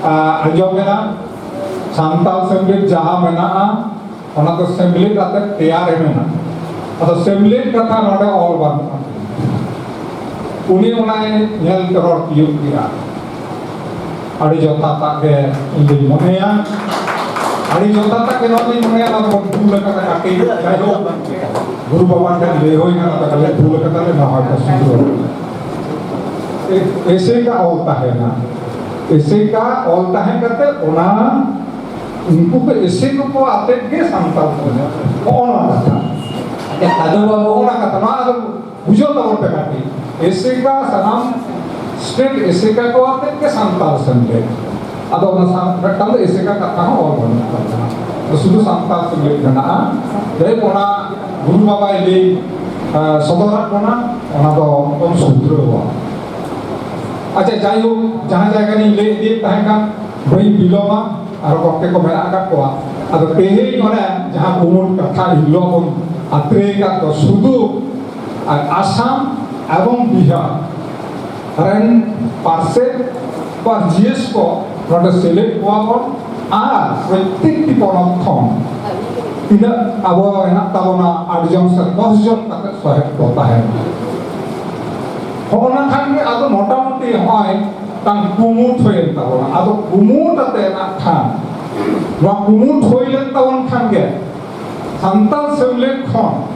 ᱟ, ᱟᱸᱡᱚᱢ ᱮᱱᱟ, ᱥᱟᱱᱛᱟᱲ ᱥᱮᱢᱞᱮᱫ ᱡᱟᱦᱟᱸ ᱢᱮᱱᱟᱜᱼᱟ, ᱚᱱᱟ ᱫᱚ ᱥᱮᱢᱞᱮᱫ ᱟᱛᱮ ᱛᱮᱭᱟᱨ ᱮ ᱢᱮᱱᱟ᱾ ᱟᱫᱚ ᱥᱮᱢᱞᱮᱫ ᱠᱟᱛᱷᱟ ᱱᱚᱰᱮ ᱚᱞ ᱵᱟᱹᱱᱩᱜᱼᱟ᱾ ᱩᱱᱤ ᱚᱱᱟᱭ ᱧᱮᱞ ᱨᱚᱲ ᱛᱤᱭᱳᱜ ᱠᱮᱜᱼᱟ᱾ ᱟᱹᱰᱤ ᱡᱚᱛᱷᱟᱛᱟᱜ ᱜᱮ ᱤᱧ ᱫᱩᱧ ᱢᱚᱱᱮᱭᱟ, ᱟᱹᱰᱤ ᱡᱚᱛᱷᱟᱛᱟᱜ ᱜᱮ ᱱᱚᱣᱟ ᱫᱩᱧ ᱢᱚᱱᱮᱭᱟ, ᱚᱱᱟ ᱫᱚ ᱵᱷᱩᱞ ᱟᱠᱟᱫᱟ ᱠᱟᱹᱴᱤᱡ᱾ ᱡᱟᱭᱦᱳᱠ, ᱜᱩᱨᱩ ᱵᱟᱵᱟ ᱴᱷᱮᱱ ᱞᱟᱹᱭ ᱦᱩᱭ ᱠᱟᱱᱟ, ᱛᱟᱦᱞᱮ ᱵᱷᱩᱞ ᱟᱠᱟᱫᱟ ᱞᱮ, ᱱᱚᱣᱟ ᱦᱚᱭᱛᱳ ᱥᱩᱫᱷᱨᱟᱹᱣ᱾ ᱮ-, ᱮᱥᱮᱠᱟ ᱚᱞ ᱛᱟᱦᱮᱱᱟ, ᱮᱥᱮᱠᱟ ᱚᱞ ᱛᱟᱦᱮᱸ ᱠᱟᱛᱮ ᱚᱱᱟ ᱩᱱᱠᱩ ᱠᱚ ᱮᱥᱮᱠᱟ ᱠᱚ ᱟᱛᱮᱫ ᱜᱮ ᱥᱟᱱᱛᱟᱲ ᱠᱚ, ᱱᱚᱜᱼᱚ ᱱᱚᱣᱟ ᱠᱟᱛᱷᱟ᱾ ᱟᱫᱚ ᱵᱟᱵᱩ, ᱚᱱᱟ ᱠᱟᱛᱷᱟ, ᱱᱚᱣᱟ ᱟᱫᱚ ᱵᱩᱡᱷᱟᱹᱣ ᱛᱟᱵᱚᱱ ᱯᱮ ᱠᱟᱹᱴᱤᱡ᱾ ᱮᱥᱮᱠᱟ, ᱥᱟᱱᱟᱢ ᱥᱴᱮᱴ ᱮᱥᱮᱠᱟ ᱠᱚ ᱟᱛᱮᱫ ᱜᱮ ᱥᱟᱱᱛᱟᱲ ᱥᱮᱢᱞᱮᱫ᱾ ᱟᱫᱚ ᱚᱱᱟ ᱥᱟᱶ ᱢᱤᱫᱴᱟᱝ ᱫᱚ ᱮᱥᱮᱠᱟ ᱠᱟᱛᱷᱟ ᱦᱚᱸ ᱚᱞ ᱵᱟᱹᱱᱩᱜ ᱛᱟᱵᱚᱱᱟ, ᱥᱩᱫᱷᱩ ᱥᱟᱱᱛᱟᱲ ᱥᱮᱢᱞᱮᱫ ᱢᱮᱱᱟᱜᱼᱟ᱾ ᱡᱟᱭᱦᱳᱠ, ᱚᱱᱟ ᱜᱩᱨᱩ ᱵᱟᱵᱟᱭ ᱞᱟᱹᱭ, ᱟ, ᱥᱚᱫᱚᱨᱟᱫ ᱵᱚᱱᱟ, ᱚᱱᱟ ᱫᱚ ᱵᱚᱱ ᱥᱩᱫᱷᱨᱟᱹᱣᱟ᱾ ᱟᱪᱪᱷᱟ, ᱡᱟᱭᱦᱳᱠ, ᱡᱟᱦᱟᱸ ᱡᱟᱭᱜᱟ ᱨᱤᱧ ᱞᱟᱹᱭ ᱤᱫᱤᱭᱮᱫ ᱛᱟᱦᱮᱸ ᱠᱟᱱ, ᱵᱟᱹᱧ ᱵᱤᱞᱚᱢᱟ, ᱟᱨᱚ ᱜᱚᱢᱠᱮ ᱠᱚ ᱢᱮᱱᱟᱜ ᱟᱠᱟᱫ ᱠᱚᱣᱟ᱾ ᱟᱫᱚ ᱛᱮᱦᱮᱧ ᱚᱱᱮ ᱡᱟᱦᱟᱸ ᱠᱩᱢᱩᱴ ᱠᱟᱛᱷᱟ ᱮᱱ ᱦᱤᱞᱳᱜ ᱵᱚᱱ ᱟᱛᱨᱮ ᱟᱠᱟᱫ ᱫᱚ, ᱥᱩᱫᱷᱩ ᱟᱨ ᱟᱥᱟᱢ ᱮᱵᱚᱝ ᱵᱤᱦᱟᱨ ᱨᱮᱱ ᱯᱟᱨᱥᱮᱛ ᱵᱟ ᱡᱤ ᱮᱥ ᱠᱚ ᱱᱚᱰᱮ ᱥᱮᱞᱮᱫ ᱠᱚᱣᱟ ᱵᱚᱱ, ᱟᱨ ᱯᱨᱚᱛᱮᱠᱴᱤ ᱯᱚᱱᱚᱛ ᱠᱷᱚᱱ ᱛᱤᱱᱟᱹᱜ ᱟᱵᱚ ᱦᱮᱱᱟᱜ ᱛᱟᱵᱚᱱᱟ, ᱟᱴ ᱡᱚᱱ ᱥᱮ ᱫᱚᱥ ᱡᱚᱱ ᱠᱟᱛᱮ ᱥᱚᱦᱮᱫ ᱠᱚ ᱛᱟᱦᱮᱱᱟ᱾ ᱦᱚᱸᱜᱼᱚ ᱱᱟ ᱠᱷᱟᱱ ᱜᱮ ᱟᱫᱚ ᱢᱚᱴᱟᱢᱩᱴᱤ ᱦᱚᱸᱜᱼᱚᱭ ᱢᱤᱫᱴᱟᱝ ᱠᱩᱢᱩᱴ ᱦᱩᱭᱮᱱ ᱛᱟᱵᱚᱱᱟ᱾ ᱟᱫᱚ ᱠᱩᱢᱩᱴ ᱟᱛᱮ ᱱᱟᱜ ᱠᱷᱟᱱ, ᱱᱚᱣᱟ ᱠᱩᱢᱩᱴ ᱦᱩᱭ ᱞᱮᱱ ᱛᱟᱵᱚᱱ ᱠᱷᱟᱱ ᱜᱮ ᱥᱟᱱᱛᱟᱲ ᱥᱮᱢᱞᱮᱫ ᱠᱷᱚᱱ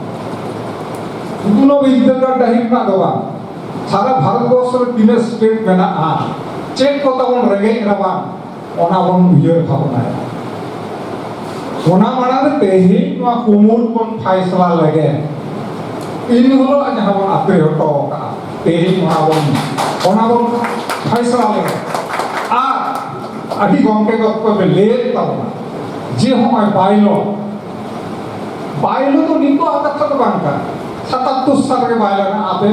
ᱥᱩᱫᱷᱩ ᱱᱚᱣᱟ ᱵᱤᱨᱫᱟᱹᱜᱟᱲ ᱰᱟᱹᱦᱤ ᱨᱮᱱᱟᱜ ᱫᱚ ᱵᱟᱝ, ᱥᱟᱨᱟ ᱵᱷᱟᱨᱚᱛ ᱵᱚᱨᱥᱚ ᱨᱮ ᱛᱤᱱᱟᱹᱜ ᱥᱴᱮᱴ ᱢᱮᱱᱟᱜᱼᱟ, ᱪᱮᱫ ᱠᱚ ᱛᱟᱵᱚᱱ ᱨᱮᱸᱜᱮᱡ ᱨᱟᱵᱟᱝ, ᱚᱱᱟ ᱵᱚᱱ ᱩᱭᱦᱟᱹᱨ ᱵᱷᱟᱵᱽᱱᱟᱭᱟ᱾ ᱚᱱᱟ ᱢᱟᱲᱟᱝ ᱨᱮ ᱛᱮᱦᱮᱧ ᱱᱚᱣᱟ ᱠᱩᱢᱩᱴ ᱵᱚᱱ ᱯᱷᱟᱭᱥᱟᱞᱟ ᱞᱮᱜᱮ᱾ ᱤᱱ ᱦᱤᱞᱳᱜ ᱡᱟᱦᱟᱸ ᱵᱚᱱ ᱟᱹᱛᱨᱮ ᱦᱚᱴᱚ ᱠᱟᱜᱼᱟ, ᱛᱮᱦᱮᱧ ᱚᱱᱟ ᱵᱚᱱ, ᱚᱱᱟ ᱵᱚᱱ ᱯᱷᱟᱭᱥᱟᱞᱟ ᱞᱮᱜᱮ᱾ ᱟᱨ ᱟᱹᱰᱤ ᱜᱚᱢᱠᱮ ᱠᱚ ᱠᱚ ᱞᱟᱹᱭᱮᱫ ᱛᱟᱵᱚᱱᱟ ᱡᱮ ᱦᱚᱸᱜᱼᱚᱭ ᱵᱟᱭᱞᱚ, ᱵᱟᱭᱞᱚ ᱫᱚ ᱱᱤᱛᱚᱜ ᱠᱟᱛᱷᱟ ᱫᱚ ᱵᱟᱝ ᱠᱟᱱᱟ᱾ ᱥᱟᱛᱟᱛᱛᱳᱨ ᱥᱟᱞ ᱨᱮ ᱵᱟᱭᱞᱚ ᱨᱮᱱᱟᱜ ᱟᱯᱮ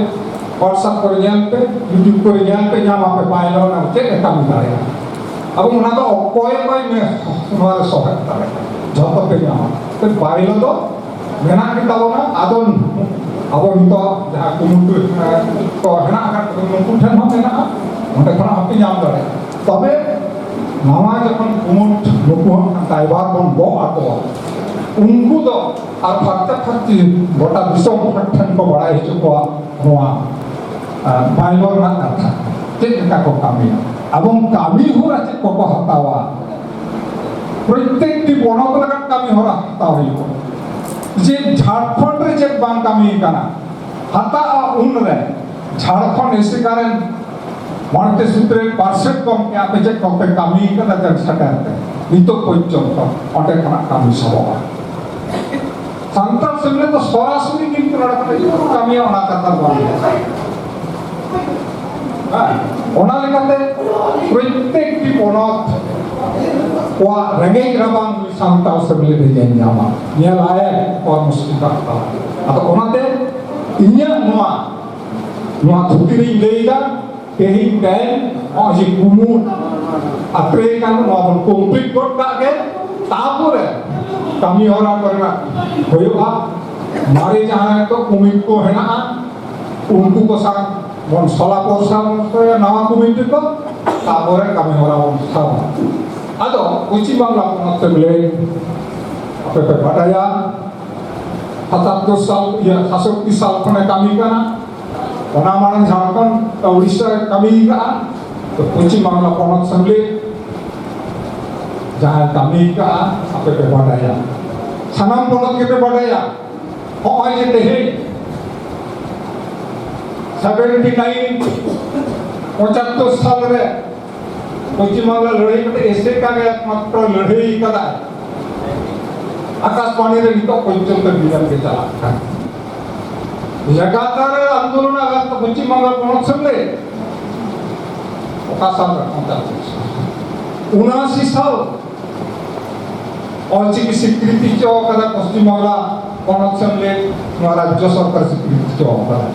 WhatsApp ᱠᱚᱨᱮ ᱧᱮᱞ ᱯᱮ, YouTube ᱠᱚᱨᱮ ᱧᱮᱞ ᱯᱮ, ᱧᱟᱢ ᱟᱯᱮ ᱵᱟᱭᱞᱚ ᱨᱮᱱᱟᱜ ᱪᱮᱫ ᱮ ᱠᱟᱹᱢᱤ ᱫᱟᱲᱮᱭᱟᱜᱼᱟ᱾ ᱟᱵᱚ ᱚᱱᱟ ᱫᱚ ᱚᱠᱚᱭ ᱚᱠᱚᱭ ᱢᱮ-, ᱱᱚᱣᱟ ᱨᱮ ᱥᱚᱦᱮᱫ ᱫᱟᱲᱮᱭᱟᱜᱼᱟ, ᱡᱷᱚᱛᱚ ᱯᱮ ᱧᱟᱢᱟ᱾ ᱛᱚ ᱵᱟᱭᱞᱚ ᱫᱚ ᱢᱮᱱᱟᱜ ᱜᱮ ᱛᱟᱵᱚᱱᱟ᱾ ᱟᱫᱚ ᱟᱵᱚ ᱱᱤᱛᱚᱜ ᱡᱟᱦᱟᱸ ᱠᱩᱢᱩᱴ, ᱮ, ᱠᱚ ᱦᱮᱱᱟᱜ ᱟᱠᱟᱫ ᱛᱟᱵᱚᱱᱟ, ᱱᱩᱠᱩ ᱴᱷᱮᱱ ᱦᱚᱸ ᱢᱮᱱᱟᱜᱼᱟ, ᱚᱸᱰᱮ ᱠᱷᱚᱱᱟᱜ ᱦᱚᱸᱯᱮ ᱧᱟᱢ ᱫᱟᱲᱮᱭᱟᱜᱼᱟ᱾ ᱛᱚᱵᱮ ᱱᱟᱣᱟ ᱡᱚᱠᱷᱚᱱ ᱠᱩᱢᱩᱴ ᱱᱩᱠᱩ ᱦᱚᱸ ᱫᱟᱭᱵᱷᱟᱨ ᱵᱚᱱ ᱜᱚᱜ ᱟᱠᱚᱣᱟ, ᱩᱱᱠᱩ ᱫᱚ ᱟᱨ ᱯᱷᱟᱨᱪᱟ ᱯᱷᱟᱨᱪᱤ ᱜᱚᱴᱟ ᱫᱤᱥᱚᱢ ᱦᱚᱲ ᱴᱷᱮᱱ ᱠᱚ ᱵᱟᱲᱟᱭ ᱦᱚᱪᱚ ᱠᱚᱣᱟ ᱱᱚᱣᱟ, ᱮ, ᱵᱟᱭᱞᱚ ᱨᱮᱱᱟᱜ ᱠᱟᱛᱷᱟ, ᱪᱮᱫ ᱞᱮᱠᱟ ᱠᱚ ᱠᱟᱹᱢᱤᱭᱟ ᱮᱵᱚᱝ ᱠᱟᱹᱢᱤ ᱦᱚᱨᱟ ᱪᱮᱫ ᱠᱚᱠᱚ ᱦᱟᱛᱟᱣᱟ᱾ ᱯᱨᱚᱛᱛᱮᱠᱴᱤ ᱯᱚᱱᱚᱛ ᱞᱮᱠᱟᱱ ᱠᱟᱹᱢᱤ ᱦᱚᱨᱟ ᱦᱟᱛᱟᱣ ᱦᱩᱭᱩᱜᱼᱟ᱾ ᱡᱮ ᱡᱷᱟᱲᱠᱷᱚᱸᱰ ᱨᱮ ᱪᱮᱫ ᱵᱟᱝ ᱠᱟᱹᱢᱤ ᱠᱟᱱᱟ, ᱦᱟᱛᱟᱜᱼᱟ ᱩᱱᱨᱮ ᱡᱷᱟᱲᱠᱷᱚᱸᱰ ᱮᱥᱮᱠᱟ ᱨᱮᱱ ᱢᱚᱬᱮ ᱥᱩᱛᱨᱮ ᱯᱟᱨᱥᱮᱫ ᱜᱚᱢᱠᱮ ᱟᱯᱮ ᱪᱮᱫ ᱠᱚᱯᱮ ᱠᱟᱹᱢᱤ ᱠᱟᱫᱟ ᱡᱮ ᱥᱮᱴᱮᱨ ᱯᱮ᱾ ᱱᱤᱛᱚᱜ ᱯᱚᱨᱡᱚᱱᱛᱚ ᱚᱸᱰᱮ ᱠᱷᱚᱱᱟᱜ ᱠᱟᱹᱢᱤ ᱥᱟᱵᱚᱜᱼᱟ᱾ ᱥᱟᱱᱛᱟᱲ ᱥᱮᱢᱞᱮᱫ ᱫᱚ ᱥᱚᱨᱟᱥᱚᱨᱤ ᱠᱤᱱᱛᱩ ᱱᱚᱰᱮ ᱠᱷᱚᱱᱟᱜ ᱠᱟᱹᱢᱤᱭᱟ, ᱚᱱᱟ ᱠᱟᱛᱷᱟ ᱵᱟᱝ᱾ ᱦᱮᱸ, ᱚᱱᱟ ᱞᱮᱠᱟᱛᱮ ᱯᱨᱚᱛᱛᱮᱠᱴᱤ ᱯᱚᱱᱚᱛ ᱠᱚᱣᱟᱜ ᱨᱮᱸᱜᱮᱡ ᱨᱟᱵᱟᱝ ᱱᱩᱭ ᱥᱟᱱᱛᱟᱲ ᱥᱮᱢᱞᱮᱫ ᱮ ᱧᱮᱞ ᱧᱟᱢᱟ, ᱧᱮᱞ ᱟᱭ ᱠᱚᱨᱢᱚᱥᱩᱪᱤ ᱠᱟᱜ ᱛᱟᱵᱚᱱᱟ᱾ ᱟᱫᱚ ᱚᱱᱟᱛᱮ ᱤᱧᱟᱹᱜ ᱱᱚᱣᱟ, ᱱᱚᱣᱟ ᱛᱷᱩᱛᱤ ᱨᱤᱧ ᱞᱟᱹᱭᱫᱟ, ᱛᱮᱦᱮᱧ ᱛᱮ ᱱᱚᱜᱼᱚᱭ ᱡᱮ ᱠᱩᱢᱩᱴ ᱟᱛᱨᱮ ᱠᱟᱱ, ᱱᱚᱣᱟ ᱵᱚᱱ ᱠᱚᱢᱯᱞᱤᱴ ᱜᱚᱫ ᱠᱟᱜ ᱜᱮ᱾ ᱛᱟᱯᱚᱨᱮ ᱠᱟᱹᱢᱤ ᱦᱚᱨᱟ ᱠᱚᱨᱮᱱᱟᱜ ᱦᱩᱭᱩᱜᱼᱟ᱾ ᱢᱟᱨᱮ ᱡᱟᱦᱟᱸ ᱱᱤᱛᱚᱜ ᱠᱚᱢᱤᱴᱤ ᱠᱚ ᱦᱮᱱᱟᱜᱼᱟ, ᱩᱱᱠᱩ ᱠᱚ ᱥᱟᱶ ᱵᱚᱱ ᱥᱚᱞᱟ ᱯᱚᱨᱥᱟᱢᱚᱥᱚᱭᱟ, ᱱᱟᱣᱟ ᱠᱚᱢᱤᱴᱤ ᱠᱚ, ᱛᱟᱯᱚᱨᱮ ᱠᱟᱹᱢᱤ ᱦᱚᱨᱟ ᱵᱚᱱ ᱥᱟᱵᱟ᱾ ᱟᱫᱚ ᱯᱚᱪᱷᱤᱢ ᱵᱟᱝᱞᱟ ᱯᱚᱱᱚᱛ ᱥᱮᱢᱞᱮᱫ, ᱟᱯᱮ ᱯᱮ ᱵᱟᱰᱟᱭᱟ, ᱥᱟᱛᱟᱛᱛᱳᱨ ᱥᱟᱞ, ᱤᱭᱟᱹ, ᱥᱟᱛᱥᱚᱴᱴᱤ ᱥᱟᱞ ᱠᱷᱚᱱᱮ ᱠᱟᱹᱢᱤ ᱠᱟᱱᱟ᱾ ᱚᱱᱟ ᱢᱟᱲᱟᱝ ᱡᱷᱟᱲᱠᱷᱚᱸᱰ, ᱩᱲᱤᱥᱥᱟ ᱠᱟᱹᱢᱤ ᱠᱟᱜᱼᱟ᱾ ᱛᱚ ᱯᱚᱪᱷᱤᱢ ᱵᱟᱝᱞᱟ ᱯᱚᱱᱚᱛ ᱥᱮᱢᱞᱮᱫ ᱡᱟᱦᱟᱸᱭ ᱠᱟᱹᱢᱤ ᱠᱟᱜᱼᱟ, ᱟᱯᱮ ᱯᱮ ᱵᱟᱰᱟᱭᱟ, ᱥᱟᱱᱟᱢ ᱯᱚᱱᱚᱛ ᱜᱮᱯᱮ ᱵᱟᱰᱟᱭᱟ᱾ ᱦᱚᱸᱜᱼᱚᱭ ᱡᱮ ᱛᱮᱦᱮᱧ ᱥᱮᱵᱷᱮᱱᱴᱤ ᱱᱟᱭᱤᱱ, ᱯᱚᱸᱪᱟᱛᱛᱳᱨ ᱥᱟᱞ ᱨᱮ ᱯᱚᱪᱷᱤᱢ ᱵᱟᱝᱞᱟ ᱞᱟᱹᱲᱦᱟᱹᱭ ᱠᱟᱛᱮ ᱮᱥᱮᱠᱟ ᱜᱮ ᱮᱠᱢᱟᱛᱨᱚ ᱞᱟᱹᱲᱦᱟᱹᱭ ᱠᱟᱫᱟᱭ᱾ ᱟᱠᱟᱥᱵᱟᱬᱤ ᱨᱮ ᱱᱤᱛᱚᱜ ᱯᱚᱨᱡᱚᱱᱛᱚ ᱵᱤᱞᱚᱢ ᱜᱮ ᱪᱟᱞᱟᱜ ᱠᱟᱱᱟ᱾ ᱞᱟᱜᱟᱛᱟᱨ ᱟᱱᱫᱳᱞᱚᱱ ᱟᱜᱟᱛ ᱯᱚᱪᱷᱤᱢ ᱵᱟᱝᱞᱟ ᱯᱚᱱᱚᱛ ᱥᱮᱢᱞᱮᱫ ᱚᱠᱟ ᱥᱟᱞ ᱨᱮ? ᱯᱚᱸᱪᱟᱛᱛᱳᱨ ᱥᱟᱞ᱾ ᱩᱱᱟᱥᱤ ᱥᱟᱞ ᱚᱞᱪᱤᱠᱤ ᱥᱤᱠᱨᱤᱛᱤ ᱦᱚᱪᱚ ᱠᱟᱫᱟ ᱯᱚᱪᱷᱤᱢ ᱵᱟᱝᱞᱟ ᱯᱚᱱᱚᱛ ᱥᱮᱢᱞᱮᱫ, ᱱᱚᱣᱟ ᱨᱟᱡᱽᱡᱚ ᱥᱚᱨᱠᱟᱨ ᱥᱤᱠᱨᱤᱛᱤ ᱦᱚᱪᱚ ᱠᱟᱫᱟ᱾